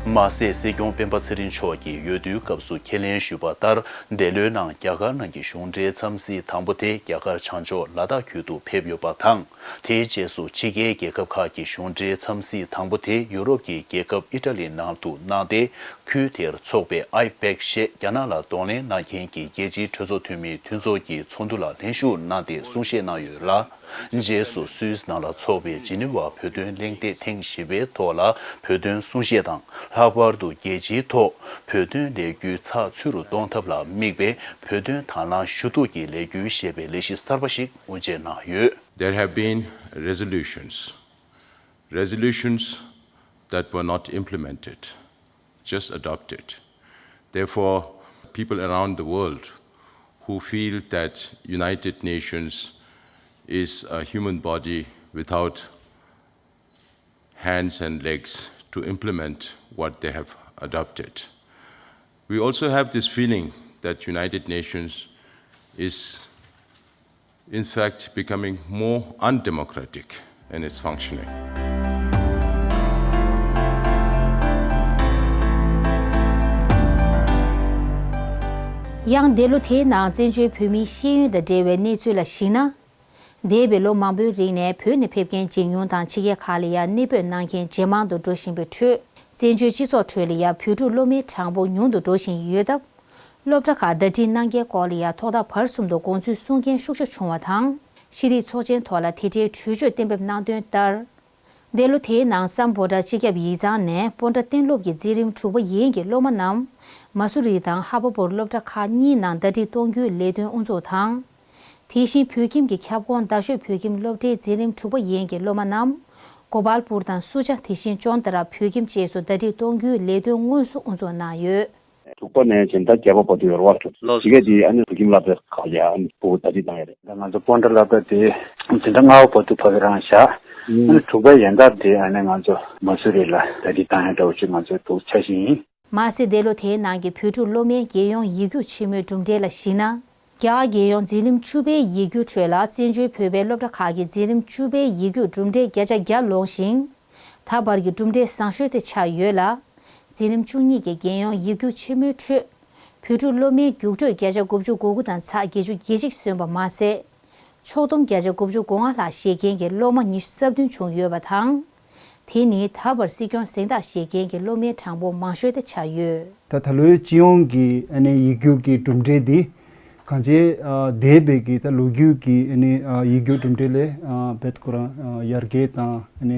མ་ཟད་སྲིད་སྐྱོང་སྤེན་པ་ཚེ་རིང་མཆོག་གིས་འོས་བསྡུའི་སྐབས་སུ་ཁས་ལེན་ཞུས་པ་ལྟར། འདས་ལོའི་ནང་རྒྱ་གར་ནང་གི་གཞུང་འབྲེལ་འཚམས་གཟིགས་དང་པོ་དེ་རྒྱ་གར་བྱང་ཕྱོགས་ལ་དྭགས་ཁུལ་དུ་ཕེབས་ཡོད་པ་དང་། དེའི་རྗེས་སུ་ཕྱི་རྒྱལ་རྒྱལ་ཁབ་ཁག་གི་གཞུང་འབྲེལ་འཚམས་གཟིགས་དང་པོ་དེ་ཡུ་རོབ་ཀྱི་རྒྱལ་ཁབ་ཨི་ཊ་ལི་ནང་དུ་གནང་སྟེ། ཁུལ་དེར་འཚོགས་པའི་ཨའི་པེག་ཞེས་རྒྱ་ནག་ལ་གདོང་ལེན་གནང་མཁན་གྱི་རྒྱལ་སྤྱིའི་གྲོས་ཚོགས་འཐུས་མིའི་མཐུན་ཚོགས་ཀྱི་ཚོགས་འདུ་ལ་ལྷན་ཞུགས་གནང་སྟེ་གསུང་བཤད་གནང་ཡོད་ལ། རྗེས་སུ་སུད་སི་ནང་ལ་འཚོགས་པའི་ཇི་ནི་ཝ་བོད་དོན་གླེང་སྟེགས་ཐེངས་བཞི་པའི་ཐོག་ལ་བོད་དོན་གསུང་བཤད་དང་། ལྷག་པར་དུ་རྒྱལ་སྤྱིའི་ཐོག་བོད་དོན་ལས་འགུལ་ཚགས་ཚུད་རུ་གཏོང་ཐབས་ལ་དམིགས་པའི་བོད་དོན་དང་བླངས་ཞུ་གཏུག་གི་ལས་འགུལ་ཞེས་པའི་ལས་གཞི་གསར་པ་ཞིག་དབུ་འབྱེད་གནང་ཡོད། There have been resolutions, resolutions that were not implemented, just adopted. Therefore, people around the world who feel that United Nations is a human body without hands and legs to implement what they have adopted. We also have this feeling that United Nations is, in fact, becoming more undemocratic in its functioning. ཡང་འདས་ལོ་དེའི་ནང་བཙན་བྱོལ་བོད་མིའི་ཤེས་ཡོན་དང་འབྲེལ་བའི་གནས་ཚུལ་ལ་གཞིགས་ན། འདས་པའི་ལོ་མང་པོའི་རིང་ནས་བོད་ནས་ཕེབས་མཁན་ཇེ་ཉུང་དང་ཕྱི་རྒྱལ་ཁག་ལ་ཡང་གནས་སྤོས་གནང་མཁན་ཇེ་མང་དུ་འགྲོ་བཞིན་པའི་ཁྲོད། བཙན་བྱོལ་སྤྱི་ཚོགས་ཁྲོད་ལ་ཡང་བོད་ཕྲུག་སློབ་མའི་གྲངས་འབོར་ཉུང་དུ་འགྲོ་བཞིན་ཡོད་སྟབས། སློབ་གྲྭ་ཁག་ཟླ་སྒྲིལ་གནང་མཁན་སྐོར་ལ་ཡང་ཐོག་མཐའ་བར་གསུམ་དུ་དགོངས་ཚུལ་གསུང་མཁན་ཤུགས་ཆེ་བྱུང་བ་དང་། ཤེས་རིག་ཚོགས་ཆེན་ཐོག་ལ་དེ་འབྲེལ་གྲོས་ཆོད་གཏན་འབེབས་གནང་དོན་ལྟར། འདས་ལོ་དེའི་ནང་སམ་བྷོ་ཊ་སྤྱི་ཁྱབ་ཡིག་ཚང་ནས་སྤོན་ཊ་གཏན་སློབ་ཀྱི་འཛིན་རིམ་དྲུག་པ་ཡན་གྱི་སློབ་མ་རྣམས་མ་སུ་རི་དང་ཧ་བ་པུར་སློབ་གྲྭ་ཁག་གཉིས་ནང་ཟླ་སྒྲིལ་གཏོང་རྒྱུའི་ལས་དོན་དབུ་འཛུགས་དང་། དེ་བཞིན་བོད་ཁྱིམ་གྱི་ཁྱབ་ཁོངས་རྡ་ཤོད་བོད་ཁྱིམ་སློབ་གྲྭའི་འཛིན་རིམ་དྲུག་པ་ཡན་གྱི་སློབ་མ་རྣམས་གོ་པལ་པུར་དང་སུ་ཇཱ། དེ་བཞིན་ཅོན་ཏ་ར་བོད་ཁྱིམ་བཅས་སུ་ཟླ་སྒྲིལ་གཏོང་རྒྱུའི་ལས་དོན་དངོས་སུ་དབུ་འཛུགས་གནང་ཡོད། དྲུག་པ་ནས་སྦྱིན་བདག་བརྒྱད་པ་བར་དུ་ཡོད་རེད་བ། ལགས་སོ། ཕྱི་རྒྱལ་དེ་ཨ་ནི་བོད་ཁྱིམ་སློབ་གྲྭ་ཁག་ལ་ཨ་ནི་ཕྲུ་གུ་ཟླ་སྒྲིལ་བཏང་ཡོད་རེད། ད་ང་ཚོ་སྤོན་ཊ་སློབ་གྲྭ་དེ་སྦྱིན་བདག་ལྔ་པ་བར་དུ་ཕབ་པའི་རང་བཞག་ཨ་ནི་དྲུག་པའི་ཡན་ཐབས་དེ་ཨ་ནི་ང་ཚོ་མ་སུ་རི་ལ་ཟླ་སྒྲིལ་བཏང་ཡ་འདྲ་བོ་ཅིག་ང་ཚོའི་ཕྲུ་གུ་འཆར་གཞི་ཡིན། མ་ཟད་འདས་ལོ་དེའི་ནང་གི་བོད་ཕྲུག་སློབ་མའི་རྒྱལ་ཡོངས་ཡིག་རྒྱུགས་ཆེན་མོའི་གྲུབ་འབྲས་ལ་གཞིགས་ན། རྒྱ་གར་རྒྱལ་ཡོངས་འཛིན་རིམ་བཅུ་པའི་ཡིག་རྒྱུགས་ཁྲོད་ལ་བཙན་བྱོལ་བོད་པའི་སློབ་གྲྭ་ཁག་གི་འཛིན་རིམ་བཅུ་པའི་ཡིག་རྒྱུགས་གྲུབ་འབྲས་བརྒྱ་ཆ་བརྒྱ་ལོངས་ཤིང་། ད་བར་གྱི་གྲུབ་འབྲས་བཟང་ཤོས་དེ་ཆགས་ཡོད་ལ། འཛིན་རིམ་བཅུ་གཉིས་ཀྱི་རྒྱལ་ཡོངས་ཡིག་རྒྱུགས་ཆེན་མོའི་ཁྲོད། བོད་ཕྲུག་སློབ་མའི་རྒྱུགས་སྤྲོད་བརྒྱ་ཆ་དགུ་བཅུ་གོ་དགུ་དང་ཚེག་བརྒྱད་ཅུ་གྱ་གཅིག་སོན་པ་མ་ཟད། ཕྱོགས་བསྡོམས་བརྒྱ་ཆ་དགུ་བཅུ་གོ་ལྔ་ལྷག་བཞེས་མཁན་གྱི་སློབ་མ་ཉི་ཤུ་རྩ་བདུན་བྱུང་ཡོད་པ་དང་། དེ་ནི་ད་བར་སྲིད་སྐྱོང་གཟེངས་རྟགས་བཞེས་མཁན་གྱི་སློབ་མའི་གྲངས་འབོར་མང་ཤོས་དེ་ཆགས་ཡོད། ད་ད་ལོའི་སྤྱི་ཡོངས་ཀྱི་ཨ་ནི་ཡིག་རྒྱུགས་ཀྱི་གྲུབ་འབྲས་འདི། གང་ཅི་ཨ་འདས་པའི་གི་ད་ལོ་རྒྱུས་ཀྱི་ཨ་ནི་ཨ་ཡིག་རྒྱུགས་གྲུབ་འབྲས་ལས་ཨ་བེད་ཁོ་རང་ཨ་ཡར་རྒྱས་དང་ཨ་ནི་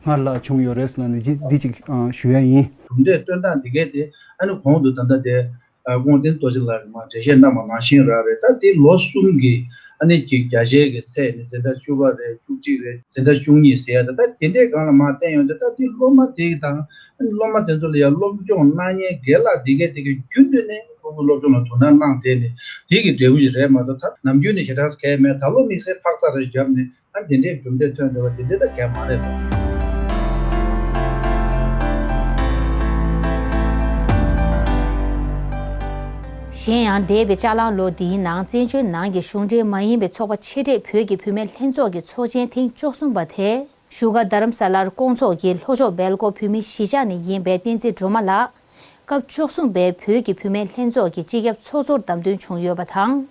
སྔར་ལྷག་བྱུང་ཡོད་རེད་ཟེར་ན་ནི་འདི་འདི་ཅིག་ཨ་ཞུ་ཡ་ཡིན། གྲུབ་འབྲས་སྟོན་སྟངས་འདི་གས་དེ་ཨ་ནི་གོང་དུ་ད་ལྟ་དེ་ཨ་ཁོང་བསྟན་རྡོ་རྗེ་ལགས་ཀྱིས་མར་འགྲེལ་བཤད་གནང་བ་ནང་བཞིན་རང་རེད། ད་དེ་ལོ་གསུམ་གྱི་ཨ་ནི་ཅིག་བརྒྱ་ཆའི་གི་ཚད་ནི་འཛིན་གྲྭ་བཅུ་པ་རེད། བཅུ་གཅིག་རེད། འཛིན་གྲྭ་བཅུ་གཉིས་ཟེར་ཡ་ད་ད་དེ་འདྲའི་སྒང་ལ་མར་བསྟན་ཡོང་དུས་ད་དེ་སློབ་མ་དེ་གི་དང་། སློབ་མ་དེ་ཚོ་ལ་ཡང་སློབ་སྦྱོང་གནང་མཁན་རྒན་ལགས་འདི་གས་དེ་གས་རྒྱུན་དུ་ནས་ཕྲུ་གུ་སློབ་སྦྱོང་ལ་དོ་སྣང་གནང་བསྡད་ནས་དེ་གི་འབྲས་བུ་ཞིག་རེད་མ་གཏོགས། ད་ནམ་རྒྱུན་ནས་ཞེ་དྲག་གལ་མེད། ད་ལོ་དམིགས་བསལ་འཕག་འཚག་རེ་བརྒྱབ་ནས་ཨ་དེ་འདྲའི་གྲུབ་འབྲས་ཐོན་འདུག་བ་དེ་འདྲ་ད་གལ་མ་རེད་དོ། གཞན་ཡང་འདས་པའི་ལྕགས་གླང་ལོ་འདིའི་ནང་བཙན་བྱོལ་ནང་གི་གཞུང་འབྲེལ་མ་ཡིན་པའི་ཚོགས་པ་ཆེ་གྲས་བོད་ཀྱི་བུད་མེད་ལྷན་ཚོགས་ཀྱི་ཚོགས་ཆེན་ཐེངས་བཅུ་གསུམ་པ་དེ། བཞུགས་སྒར་རྡ་རམ་ས་ལར་བསྐོང་ཚོགས་ཀྱིས་ལྷོ་ཕྱོགས་སྦེལ་ཀོབ་བོད་མིའི་གཞིས་ཆགས་ནས་ཡིན་པའི་བསྟན་འཛིན་སྒྲོལ་མ་ལགས། སྐབས་བཅུ་གསུམ་པའི་བོད་ཀྱི་བུད་མེད་ལྷན་ཚོགས་ཀྱི་སྤྱི་ཁྱབ་ཚོགས་གཙོར་བདམས་ཐོན་བྱུང་ཡོད་པ་དང་།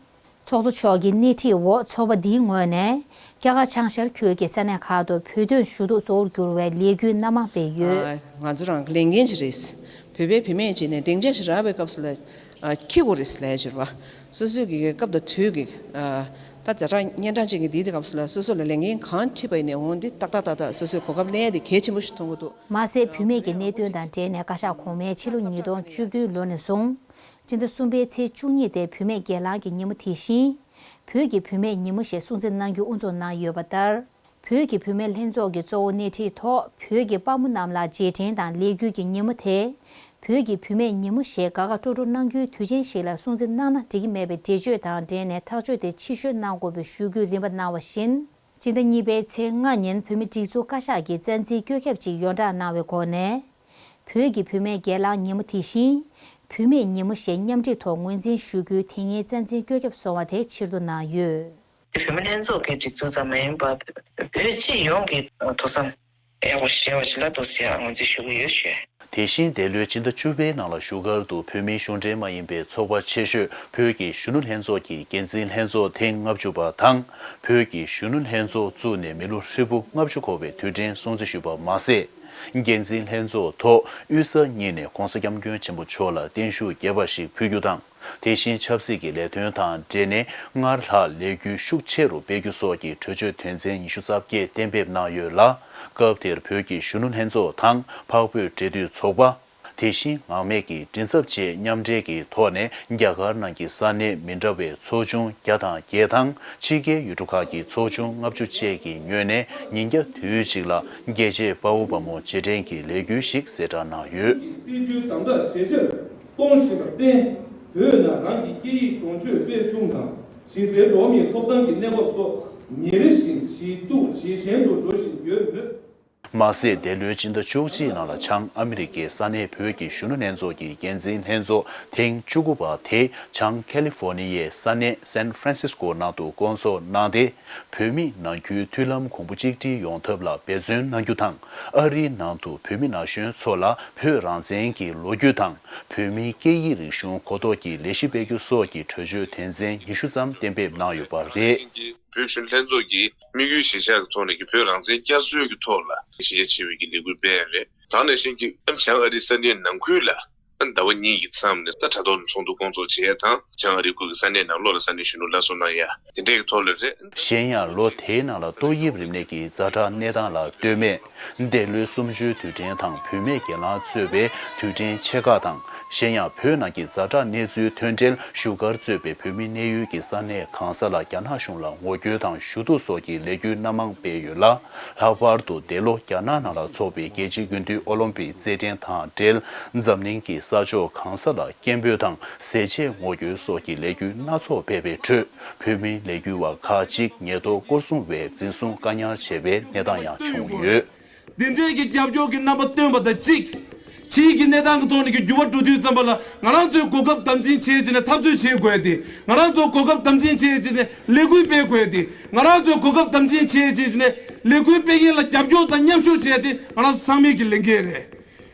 ཚོགས་གཙོ་མཆོག་གི་སྣེ་ཁྲིད་འོག་ཚོགས་པ་འདིའི་ངོས་ནས་རྒྱ་གར་བྱང་ཤར་ཁུལ་གྱི་ས་གནས་ཁག་ཏུ་བོད་དོན་ཞུ་གཏུག་གཙོ་བོར་གྱུར་བའི་ལས་འགུལ་སྣ་མང་སྤེལ་ཡོད། ང་ཚོ་རང་གི་ལས་འགན་ཞིག་རེད། བོད་པའི་བུད་མེད་ཅིག་ནས་སྡིངས་ཆ་ཞིག་རག་པའི་སྐབས་སུ་ལ། ཨ། འཁྱེར་དགོས་རེད་ཟེར་ལབ་ཡ་ཅིག་རེད་བ། སོ་སོའི་གི་སྐབས་དང་དུས་ཀྱི། ཨ། ད་ཛ་དྲག་སྙན་གྲགས་ཅན་གྱི་འདིའི་དུས་སྐབས་སུ་ལ་སོ་སོ་ལ་ལས་འགན་གང་འཁྲི་བ་ཡིན་ནའི་འོང་འདི་ཏག་ཏག་ཏག་ཏག་སོ་སོའི་གོ་སྐབས་ལེན་ཡ་དེ་གལ་ཆེན་པོ་ཞིག་མཐོང་གི་འདུག། མ་ཟད་བུད་མེད་ཀྱི་གནད་དོན་དང་འབྲེལ་ནས་བཀའ་ཤག་གོང་མས་ཕྱི་ལོ་ཉིས་སྟོང་བཅུ་བདུན་ལོ་ནས་བཟུང་སྤྱི་ཟླ་གསུམ་པའི་ཚེས་བཅུ་གཉིས་དེ་བུད་མེད་སྒེར་ལངས་ཀྱི་ཉིན་མོ་དེ་བཞིན་བོད་ཀྱི་བུད་མེད་ཉིན་མོ་ཞེས་སྲུང་བརྩི་གནང་རྒྱུ་དབུ་འཛུགས་གནང་ཡོད་པ་ལྟར། བོད་ཀྱི་བུད་མེད་ལྷན་ཚོགས་ཀྱི་གཙོ་བོ་སྣེ་ཁྲིད་ཐོག་བོད་ཀྱི་དཔའ་མོ་རྣམས་ལ་རྗེས་དྲན་དང་ལས་འགུལ་གྱི་ཉིན་མོ་དེ། བོད་ཀྱི་བུད་མེད་ཉིན་མོ་ཞེས་དགའ་དགའ་སྤྲོ་སྤྲོ་གནང་རྒྱུའི་དུས་ཆེན་ཞིག་ལ་སྲུང་བརྩི་གནང་ན་འགྲིག་གི་མེད་པའི་འགྲེལ་བརྗོད་དང་འབྲེལ་ནས་ཐག་གཅོད་དེ་ཕྱིར་བཤོལ་གནང་དགོས་པའི་ཞུ་རྒྱུའི་རིམ་པ་གནང་བ་བཞིན། སྤྱི་ཟླ་གཉིས་པའི་ཚེས་ལྔ་ཉིན་བོད་མིའི་སྒྲིག་འཛུགས་བཀའ་ཤག་གིས་བཙན་འཛུལ་བཀོད་ཁྱབ་ཅིག་ཡོངས་བསྒྲགས་གནང་བའི་སྒོ་ནས། བོད་ཀྱི་བུད་མེད་སྒེར་ལངས་ཉིན་མོ་དེ་བཞིན། བུད་མེད་ཉིན་མོ་ཞེས་མཉམ་སྒྲིག་ཐོག་ངོས་འཛིན་ཞུ་རྒྱུའི་དེ་སྔའི་བཙན་འཛུལ་བཀོད་ཁྱབ་སོང་བ་དེ་ཕྱིར་བསྡུ་གནང་ཡོད། བོད་མི་ལྷན་ཚོགས་ཀྱི་སྒྲིག་འཛུགས་ཙམ་མ་ཡིན་པར། བོད་སྤྱི་ཡོངས་ཀྱི་ཐོག་བསམ་ཡག་པོ་བྱས་པ་ཞིག་ལ་འདུག་ཟེར་ངོས་འཛིན་ཞུ་གི་ཡོད་ཞུ། དེ་བཞིན་འདས་ལོའི་སྤྱི་ཟླ་བཅུ་པའི་ནང་ལ་བཞུགས་སྒར་དུ་བོད་མིའི་གཞུང་འབྲེལ་མ་ཡིན་པའི་ཚོགས་པ་ཆེ་ཤོས་བོད་ཀྱི་གཞོན་ནུ་ལྷན་ཚོགས་ཀྱི་འགན་འཛིན་ལྷན་ཚོགས་ཐེངས་ལྔ་བཅུ་པ་དང་། བོད་ཀྱི་གཞོན་ནུ་ལྷན་ཚོགས་བཙུགས་ནས་མི་ལོ་ཧྲིལ་པོ་ལྔ་བཅུ་འཁོར་བའི་དུས་དྲན་སྲུང་བརྩི་ཞུས་པ་མ་ཟད། འགན་འཛིན་ལྷན་ཚོགས་ཐོག་དབུས་ས་གཉིས་ནས་༧གོང་ས་༧སྐྱབས་མགོན་ཆེན་པོ་མཆོག་ལ་བརྟན་བཞུགས་རྒྱས་པ་ཞིག་ཕུལ་རྒྱུ་དང་། དེ་བཞིན་ཆབ་སྲིད་ཀྱི་ལས་དོན་དང་འབྲེལ་ནས་སྔར་ལྷག་ལས་འགུལ་ཤུགས་ཆེ་རུ་སྤེལ་རྒྱུ་སོགས་ཀྱི་གྲོས་ཆོད་དོན་ཚན་ཉི་ཤུ་རྩ་བརྒྱད་གཏན་འབེབས་གནང་ཡོད་ལ། སྐབས་དེར་བོད་ཀྱི་གཞོན་ནུ་ལྷན་ཚོགས་དང་འཕགས་བོད་འབྲེལ་མཐུད་ཚོགས་པ། དེ་བཞིན་ངང་མེད་ཀྱི་མགྲིན་ཚབ་བཅས་མཉམ་འབྲེལ་གྱི་ཐོག་ནས་རྒྱ་གར་ནང་གི་ས་གནས་མི་འདྲ་བའི་ཚོགས་ཆུང་བརྒྱ་དང་བརྒྱད་དང་ཕྱི་རྒྱལ་ཡུལ་གྲུ་ཁག་གི་ཚོགས་ཆུང་ལྔ་བཅུ་བཅས་ཀྱི་ངོས་ནས་ཉིན་བརྒྱ་དུས་གཅིག་ལ་རྒྱལ་གཅེས་དཔའ་བོ་དཔའ་མོ་རྗེས་དྲན་གྱི་ལས་འགུལ་ཞིག་གསལ་བསྒྲགས་གནང་ཡོད། སྲིད་བྱུས་དམ་དྲག་ཇེ་ཆེར་གཏོང་བཞིན་པར་བརྟེན། བོད་ནང་རང་གི་སྐད་ཡིག་སྦྱོང་སྤྱོད་སྤེལ་གསུམ་དང་གཞི་རྩའི་འགྲོ་བ་མིའི་ཐོབ་ཐང་གི་གནས་བབ་སོགས་ ཉིན་རེ་བཞིན་ཇེ་སྡུག་ཇེ་ཞན་དུ་འགྲོ་བཞིན་ཡོད་མོད། མ་ཟད། འདས་ལོའི་སྤྱི་ཟླ་བཅུ་གཅིག་ནང་ལ་བྱང་ཨ་མི་རི་ཀའི་ས་གནས་བོད་ཀྱི་གཞོན་ནུ་ལྷན་ཚོགས་ཀྱི་འགན་འཛིན་ལྷན་ཚོགས་ཐེངས་བཅུ་དགུ་པ་དེ་བྱང་ཁ་ལི་ཧྥོ་ནི་ཡའི་ས་གནས་སན་ཧྥ་རན་སིས་ཀོ་ནང་དུ་བསྐོང་ཚོགས་གནང་སྟེ། བོད་མིས་ནང་ཁུལ་མཐུན་ལམ་གོང་བུ་གཅིག་སྒྲིལ་ཡོང་ཐབས་ལ་འབད་བརྩོན་གནང་རྒྱུ་དང་། ཨ་རིའི་ནང་དུ་བོད་མི་ན་གཞོན་ཚོ་ལ་བོད་རང་བཙན་གྱི་ལོ་རྒྱུས་དང་། བོད་མིའི་སྐད་ཡིག་རིག་གཞུང་གོ་རྟོགས་ཀྱི་ལས་གཞི་སྤེལ་རྒྱུ་སོགས་ཀྱི་གྲོས་ཆོད་དོན་ཚན་ཉི་ཤུ་ཙམ་གཏན་འབེབས་གནང་ཡོད་པ་རེད། བོད་གཞོན་ལྷན་ཚོགས་ཀྱི་དམིགས་ཡུལ་གཞིར་བཞག་གི་ཐོག་ནས་ཀྱི་བོད་རང་བཙན་བསྐྱར་གསོའི་གི་ཐོག་ལ་གཞི་རྒྱ་ཆེ་བའི་གི་ལས་འགུལ་སྤེལ་ཡ་རེད། ད་ནང་བཞིན་གྱི་བྱང་ཨ་རིའི་ས་གནས་ནང་ཁུལ་ལ་ཟླ་བ་གཉིས་ཀྱི་མཚམས་ནས་ད་དྲ་ཐོག་ནས་ཚོགས་འདུ་སྐོང་ཚོགས་བྱེད་ཡ་དང་། བྱང་ཨ་རིའི་ཁུལ་གྱི་ས་གནས་ནང་ལོགས་ལ་ས་གནས་གཞོན་ནུ་སླར་གསོ་གནང་ཡ་དེ་འདྲའི་གི་ཐོག་ལ་རེད། གཞན་ཡང་ལོ་དེའི་ནང་ལ་ཏོག་དབྱིབས་རིམས་ནད་ཀྱི་ཛ་དྲག་གནས་སྟངས་ལ་ལྟོས་མེད། འདས་ལོའི་གསུམ་བཅུའི་དུས་དྲན་དང་བུད་མེད་སྒེར་ལངས་གཙོས་པའི་དུས་དྲན་ཆེ་ཁག་དང་། གཞན་ཡང་བོད་ནང་གི་ཛ་དྲག་གནས་ཚུལ་ཐོན་འཕྲལ་བཞུགས་སྒར་གཙོས་པའི་བོད་མི་གནས་ཡུལ་གྱི་ས་གནས་གང་ས་ལ་རྒྱ་ནག་གཞུང་ལ་ངོ་རྒོལ་དང་ཞུ་གཏུག་སོགས་ཀྱི་ལས་འགུལ་སྣ་མང་སྤེལ་ཡོད་ལ། ལྷག་པར་དུ་འདས་ལོ་རྒྱ་ནག་ནང་ལ་འཚོགས་པའི་རྒྱལ་སྤྱིའི་རྒྱུན་མཐུད་ཨོ་ལིམ་པིག་རྩེད་འགྲན་དང་འབྲེལ། འཛམ་གླིང་གི་ས་ཕྱོགས་གང་ས་ལ་སྐད་འབོད་དང་ཟས་ཆས་ངོ་རྒོལ་སོགས་ཀྱི་ལས་འགུལ་སྣ་ཚོགས་སྤེལ་བའི་ཁྲོད། བོད་མིའི་ལས་འགུལ་བ་ཁག་ཅིག་ཉེན་རྟོག་སྐོར་སྲུང་བས་འཛིན་བཟུང་བཀག་ཉར་བྱས་པའི་གནས་སྟངས་ཡང་བྱུང་ཡོད། འདི་འདྲའི་གི་རྒྱབ་སྐྱོར་གྱི་རྣམ་པ་སྟོན་པ་དང་གཅིག་ཕྱིའི་གི་གནས་སྟངས་ཀྱི་ཐོག་ནས་ཀྱི་འགྱུར་བ་འགྲོ་དུས་ཙམ་པ་ལ། ང་རང་ཚོས་གོ་སྐབས་དམ་འཛིན་བྱེད་བྱས་ནས་འཐབ་རྩོད་བྱེད་དགོས་ཏེ། ང་རང་ཚོ་གོ་སྐབས་དམ་འཛིན་བྱེད་བྱས་ནས་ལས་འགུལ་སྤེལ་དགོས་ཏེ། ང་རང་ཚོས་གོ་སྐབས་དམ་འཛིན་བྱེད་བྱས་ནས་ལས་འགུལ་སྤེལ་མཁན་ལ་རྒྱབ་སྐྱོར་དང་མཉམ་ཞུགས་བྱས་ཏེ། ང་རང་ཚོ་ཚང་མའི་གི་ལས་འགན་རེད།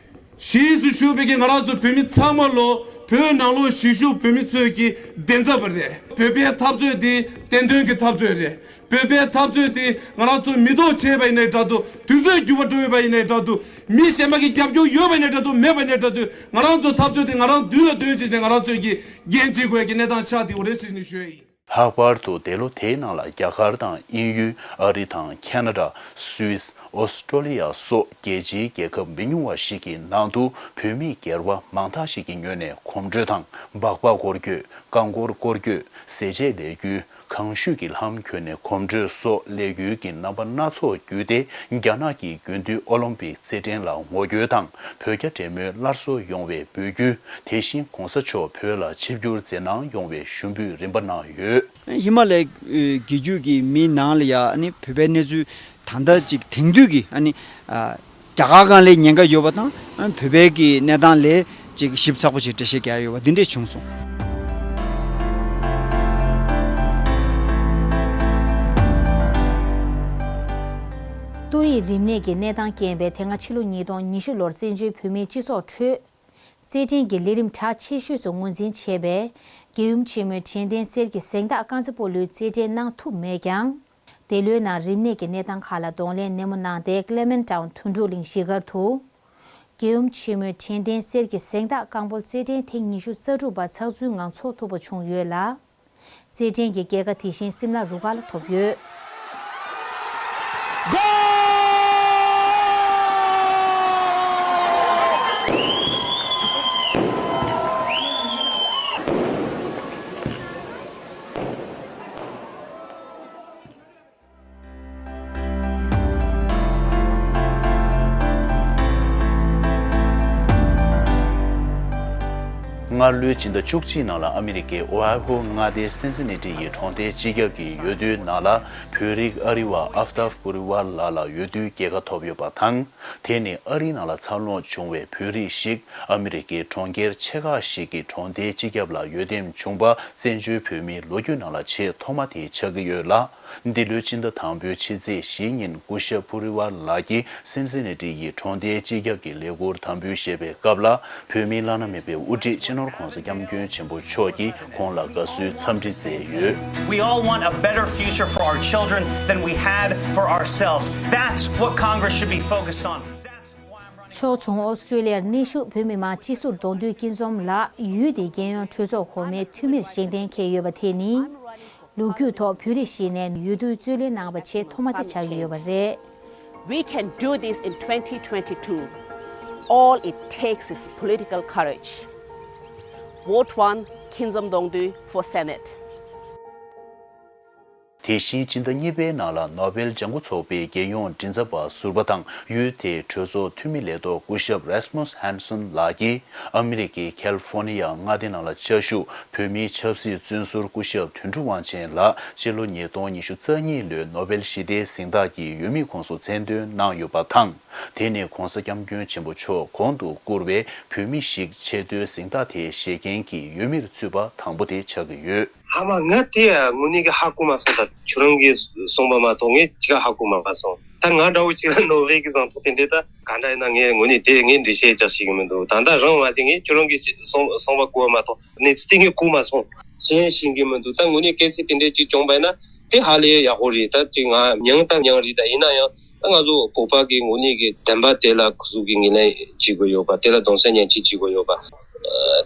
ཕྱིས་སུ་བཞུགས་པའི་གི་ང་རང་ཚོ་བོད་མི་ཚང་མ་ལོ། བོད་ནང་ལོགས་གཞིས་བཞུགས་བོད་མི་ཚོས་ཀྱི་གདན་ས་བ་རེད། བོད་པའི་འཐབ་རྩོད་དེ་བདེན་དོན་གྱི་འཐབ་རྩོད་རེད། བོད་པའི་འཐབ་རྩོད་དེ་ང་རང་ཚོ་མི་ཐོག་བྱས་པ་ཡིན་ནའི་འདྲ་འདུག་དུས་ཚོད་འགྱུར་བ་འགྲོ་ཡོད་པ་ཡིན་ནའི་འདྲ་འདུག་མི་གཞན་པ་གི་རྒྱབ་སྐྱོར་ཡོད་པ་ཡིན་ནའི་འདྲ་འདུག་མེད་པ་ཡིན་ནའི་འདྲ་འདུག་ང་རང་ཚོ་འཐབ་རྩོད་དེ་ང་རང་མདུན་ལ་འདོན་བྱས་ནས་ང་རང་ཚོས་ཀྱི་འགན་འཁྲི་དགོས་ཀྱི་གནས་སྟངས་ཆགས་བསྡད་ཡོད་རེད་ཟེར་ནས་ཞུ་ཡ་ཡིན། ལྷག་པར་དུ་འདས་ལོ་དེའི་ནང་ལ་རྒྱ་གར་དང་དབྱིན་ཡུལ། ཨ་རི་དང་ཁེ་ན་ཌ། སུད་སི། ཨོ་སི་ཀྲོ་ལི་ཡ་སོགས་རྒྱལ་སྤྱིའི་རྒྱལ་ཁབ་མི་ཉུང་བ་ཞིག་གི་ནང་དུ་བོད་མི་སྒེར་བ་མང་དག་ཞིག་གི་ངོས་ནས་གོམ་བགྲོད་དང་སྦག་སྦག་སྐོར་སྐྱོད། རྐང་འཁོར་སྐོར་སྐྱོད། ཟས་བཅད་ལས་འགུལ། གངས་ཤུད་ཀྱི་ལྷམ་གྱོན་ནས་གོམ་བགྲོད་སོགས་ལས་འགུལ་གྱི་རྣམ་པ་སྣ་ཚོགས་བརྒྱུད་དེ། རྒྱ་ནག་གི་རྒྱུན་མཐུད་ཨོ་ལིམ་པིག་རྩེད་འགྲན་ལ་ངོ་རྒོལ་དང་། བོད་རྒྱ་འབྲེལ་མོལ་སླར་གསོ་ཡོང་བའི་འབོད་སྐུལ། དེ་བཞིན་གོང་ས་མཆོག་བོད་ལ་ཆིབས་བསྒྱུར་མཛད་གནང་ཡོང་བའི་ཞུ་འབོད་རིམ་པ་གནང་ཡོད། ཧི་མ་ལའི་རྒྱུད་ཀྱི་མིའི་ནང་ལ་ཡ་ཨ་ནི་བོད་པའི་གནས་ཚུལ་ད་ལྟ་ཅིག་དེང་དུས་ཀྱི་ཨ་ནི་ཨ། རྒྱ་གར་སྒང་ལས་ཉེན་ཁ་ཡོད་པ་དང་། བོད་པའི་གི་གནས་སྟངས་ལས་ཅིག་ཞིབ་ཚགས་པོ་ཞིག་འགྲེལ་བཤད་རྒྱག་ཡོད་པ་འདི་འདྲས་བྱུང་སོང་། ཏོག་དབྱིབས་རིམས་ནད་ཀྱི་གནས་སྟངས་རྐྱེན་པས་དེ་སྔ་ཕྱི་ལོ་ཉིས་སྟོང་ཉི་ཤུ་ལོར་བཙན་བྱོལ་བོད་མིའི་སྤྱི་ཚོགས་ཁྲོད། རྩེད་འགྲན་གྱི་ལས་རིམ་གྲགས་ཆེ་ཤོས་སུ་ངོས་འཛིན་བྱས་པའི་རྒྱལ་ཡུམ་ཆེན་མོའི་དྲན་རྟེན་གསེར་གྱི་གཟེངས་རྟགས་རྐང་རྩེད་སྤོ་ལོའི་རྩེད་འགྲན་གནང་ཐུབ་མེད་ཀྱང་། འདས་ལོའི་ནང་རིམས་ནད་ཀྱི་གནས་སྟངས་ཁག་ལ་གདོང་ལེན་ནན་མོ་གནང་སྟེ། ཀླེ་མན་ཊའུན་དོན་གྲུབ་གླིང་གཞིས་སྒར་དུ། རྒྱལ་ཡུམ་ཆེན་མོའི་དྲན་རྟེན་གསེར་གྱི་གཟེངས་རྟགས་རྐང་སྤོལ་རྩེད་འགྲན་ཐེངས་ཉི་ཤུ་རྩ་དྲུག་པ་ཚགས་ཚུད་ངང་འཚོགས་ཐུབ་པ་བྱུང་ཡོད་ལ། རྩེད་འགྲན་གྱི་རྒྱལ་ཁ་དེ་བཞིན་སིམ་ལ་རུ་ཁག་ལ་ཐོབ་ཡོད། སྔར་ལོའི་སྤྱི་ཟླ་བཅུ་གཅིག་ནང་ལ་ཨ་མི་རི་ཀའི་ཨོ་ཧའེ་ཧོ་མངའ་སྡེའི་སིན་སི་ནེ་ཏི་ཡི་གྲོང་སྡེ་སྤྱི་ཁྱབ་ཀྱི་འོས་བསྡུའི་ནང་ལ་བོད་རིགས་ཨ་རི་བ་ཨབ་ཏཱབ་པུ་རི་ཝར་ལགས་ལ་འོས་བསྡུའི་རྒྱལ་ཁ་ཐོབ་ཡོད་པ་དང་། དེ་ནི་ཨ་རིའི་ནང་ལ་འཚར་ལོངས་བྱུང་བའི་བོད་རིགས་ཤིག་ཨ་མི་རི་ཀའི་གྲོང་ཁྱེར་ཆེ་ཁག་ཞིག་གི་གྲོང་སྡེའི་སྤྱི་ཁྱབ་ལ་འོས་འདེམས་བྱུང་པ་བཙན་བྱོལ་བོད་མིའི་ལོ་རྒྱུས་ནང་ལ་ཆེས་ཐོག་མ་དེ་ཆགས་ཀྱི་ཡོད་ལ། འདི་ལོའི་སྤྱི་ཟླ་དང་པོའི་ཕྱི་ཚེས་བཞི་ཉིན་སྐུ་ཞབས་པུ་རི་ཝར་ལགས་ཀྱིས་སིན་སི་ནེ་ཏི་ཡི་གྲོང་སྡེའི་སྤྱི་ཁྱབ་ཀྱི་ལས་འཁུར་དམ་འབུལ་བཞེས་པའི་སྐབས་ལ། བོད་མིའི་བླ་ན་མེད་པའི་དབུ་ཁྲིད་སྤྱི་ནོར་༧གོང་ས་༧སྐྱབས་མགོན་ཆེན་པོ་མཆོག་གིས་ཁོང་ལ་དགའ་བསུའི་འཚམས་འདྲི་མཛད་ཡོད། We all want a better future for our children than we had for ourselves. That's what Congress should be focused on. That's why I'm running. ཕྱོགས་མཚུངས་ཨོ་སི་ཀྲེ་ལི་ཡར་གནས་བཞུགས་བོད་མི་མང་སྤྱི་ཟུར་གདོང་འདུས་སྐྱིད་འཛོམས་ལགས་ཡུལ་དེའི་རྒྱལ་ཡོངས་གྲོས་ཚོགས་གོང་མའི་འཐུས་མིར་བཞེངས་གཏན་འཁེལ་ཡོད་པ་དེ་ནི། ལོ་རྒྱུས་ཐོག་བོད་རིགས་ཤིག་ནས་འོས་བསྡུའི་རྩོད་ལེན་གནང་བ་ཆེས་ཐོག་མ་དེ་ཆགས་ཀྱི་ཡོད་པ་རེད། We can do this in twenty twenty-two. All it takes is political courage. Vote one, Kin Zom Dong Dui for Senate. དེ་བཞིན་སྤྱི་ཟླ་གཉིས་པའི་ནང་ལ་ནོ་བེལ་ལྗང་ཁུ་ཚོགས་པའི་རྒྱལ་ཡོངས་མགྲིན་ཚབ་པ་ཟུར་པ་དང་ཡུལ་དེའི་གྲོས་ཚོགས་འཐུས་མི་ལས་ཐོག་སྐུ་ཞབས་Rasmus Hansen ལགས་ཀྱིས་ཨ་མི་རི་ཀའི་ཁལ་ཧྥོ་ནི་ཡ་མངའ་སྡེ་ནང་ལ་བཅའ་བཞུགས་བོད་མིའི་ཆབ་སྲིད་བཙོན་ཟུར་སྐུ་ཞབས་དོན་གྲུབ་དབང་ཆེན་ལགས་ཕྱི་ལོ་ཉིས་སྟོང་ཉི་ཤུ་རྩ་གཉིས་ལོའི་ནོ་བེལ་ཞི་བདེའི་གཟེངས་རྟགས་ཀྱི་འོས་མི་ཁོངས་སུ་མཚན་འདོན་གནང་ཡོད་པ་དང་། དེ་ནི་༧གོང་ས་༧སྐྱབས་མགོན་ཆེན་པོ་མཆོག་གོང་དུ་བཀུར་བའི་བོད་མི་ཞིག་ཆེ་མཐོའི་གཟེངས་རྟགས་དེ་བཞེས་མཁན་གྱི་འོས་མིར་ཚུད་པ་དང་པོ་དེ་ཆགས་ཀྱི་ཡོད། ཨ་མ་ང་དེ་དངོས་གནས་ཀྱི་ཧ་གོ་མ་སོང་། ད་ཁྱོད་རང་གིས་གསུངས་པ་མ་གཏོགས་ངས་ཅི་ག་ཧ་གོ་མ་སོང་། ད་ང་འདྲ་བོ་ཅིག་ལ་ནོ་བེལ་གྱི་གཟེངས་རྟགས་དེ་འདྲས་ད་ག་འདྲ་ཡིན་ན་ངས་དངོས་གནས་དེ་ངས་འགྲེལ་བཤད་རྒྱག་ཤེས་ཀྱི་མི་འདུག་ད་ལྟ་རང་མ་དེ་ངས་ཁྱོད་རང་གིས་གསུངས་གསུངས་པ་གོ་བ་མ་གཏོགས་གནས་ཚུལ་དེ་ངས་གོ་མ་སོང་། གཞན་ཤེས་ཀྱི་མི་འདུག་ད་དངོས་གནས་གལ་སྲིད་དེ་འདྲས་ཅིག་བྱུང་པ་ཡིན་ན་དེ་ཧ་ལས་ཡག་པོ་རེད། ད་ཅིག་ང་མྱངས་ད་མྱངས་རེད། ད་ཡིན་ན་ཡང་། ད་ང་ཚོ་བོད་པ་གི་དངོས་གནས་ཀྱི་བདེན་པ་དེ་ལ་ཁོ་ཚོ་གི་ངོས་ལེན་བྱེད་དགོས་ཡོད་པ། དེ་ལ་གདུང་སེམས་མཉམ་སྐྱེད་བྱེད་དགོས་ ཡོད་པ། ཨ།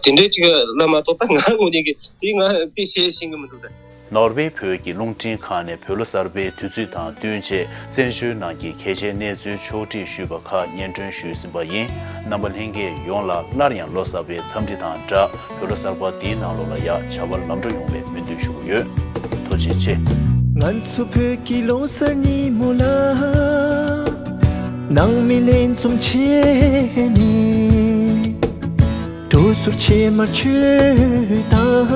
དེ་འདྲའི་ཅིག་ལ་མ་གཏོགས་ད་ང་དངོས་གནས་ཀྱི་དེ་ང་དེ་བཤད་ཤེས་ཀྱི་མི་འདུག་ད། ནོར་ཝེ་བོད་ཀྱི་རླུང་འཕྲིན་ཁང་ནས་བོད་ལོ་གསར་པའི་དུས་ཚོད་དང་བསྟུན་བྱས་བཙན་བྱོལ་ནང་གི་གལ་ཆེའི་གནས་ཚུལ་ཕྱོགས་བསྒྲིགས་ཞུས་པ་ཁག་སྙན་སྒྲོན་ཞུས་ཟིན་པ་ཡིན། རྣམ་པ་ལྷན་རྒྱས་ཡོངས་ལ་སླར་ཡང་ལོ་གསར་པའི་འཚམས་འདྲི་དང་སྦྲགས། བོད་ལོ་གསར་པ་འདིའི་ནང་ལོགས་ལ་ཡང་བྱ་བ་ལམ་འགྲོ་ཡོང་བའི་སྨོན་འདུན་ཞུ་གི་ཡོད། ཐུགས་རྗེ་ཆེ། ང་ཚོ་བོད་ཀྱི་ལོ་གསར་ཉིན་མོ་ལ། ནང་མི་ལྷན་འཛོམས་བྱས་ནས། འགྲོ་ཟུར་ཕྱེ་མར་མཆོད་དང་།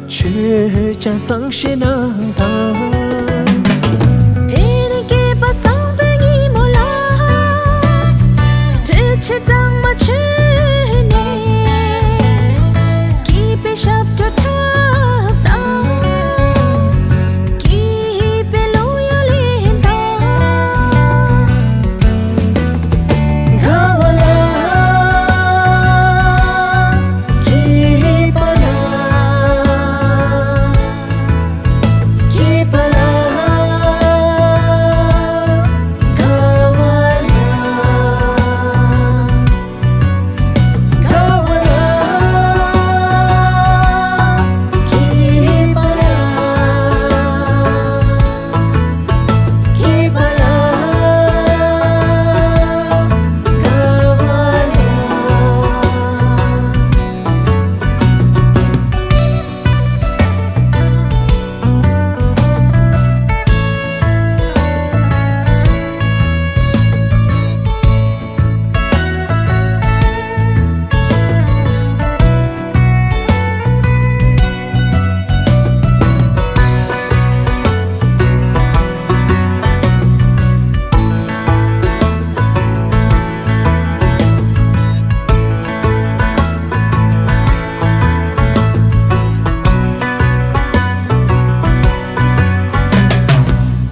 མཆོད་ཅིང་གཙང་བཞེས་གནང་དང་། དེ་རིང་སྐྱེས་པ་བཟང་པོའི་ཉིན་མོ་ལ། བོད་ཆས་གཙང་མ་མཆོད་ནས། སྐྱིད་པའི་ཞབས་བྲོ་འཁྲབ་དང་། སྐྱིད་པའི་གླུ་དབྱངས་ལེན་དང་། དགའ་བ་ལ། སྐྱིད་པ་ལ། སྐྱིད་པ་ལ། དགའ་བ་ལ། དགའ་བ་ལ། སྐྱིད་པ་ལ། སྐྱིད་པ་ལ། དགའ་བ་ལ།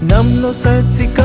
གནམ་ལོ་གསར་ཚེས་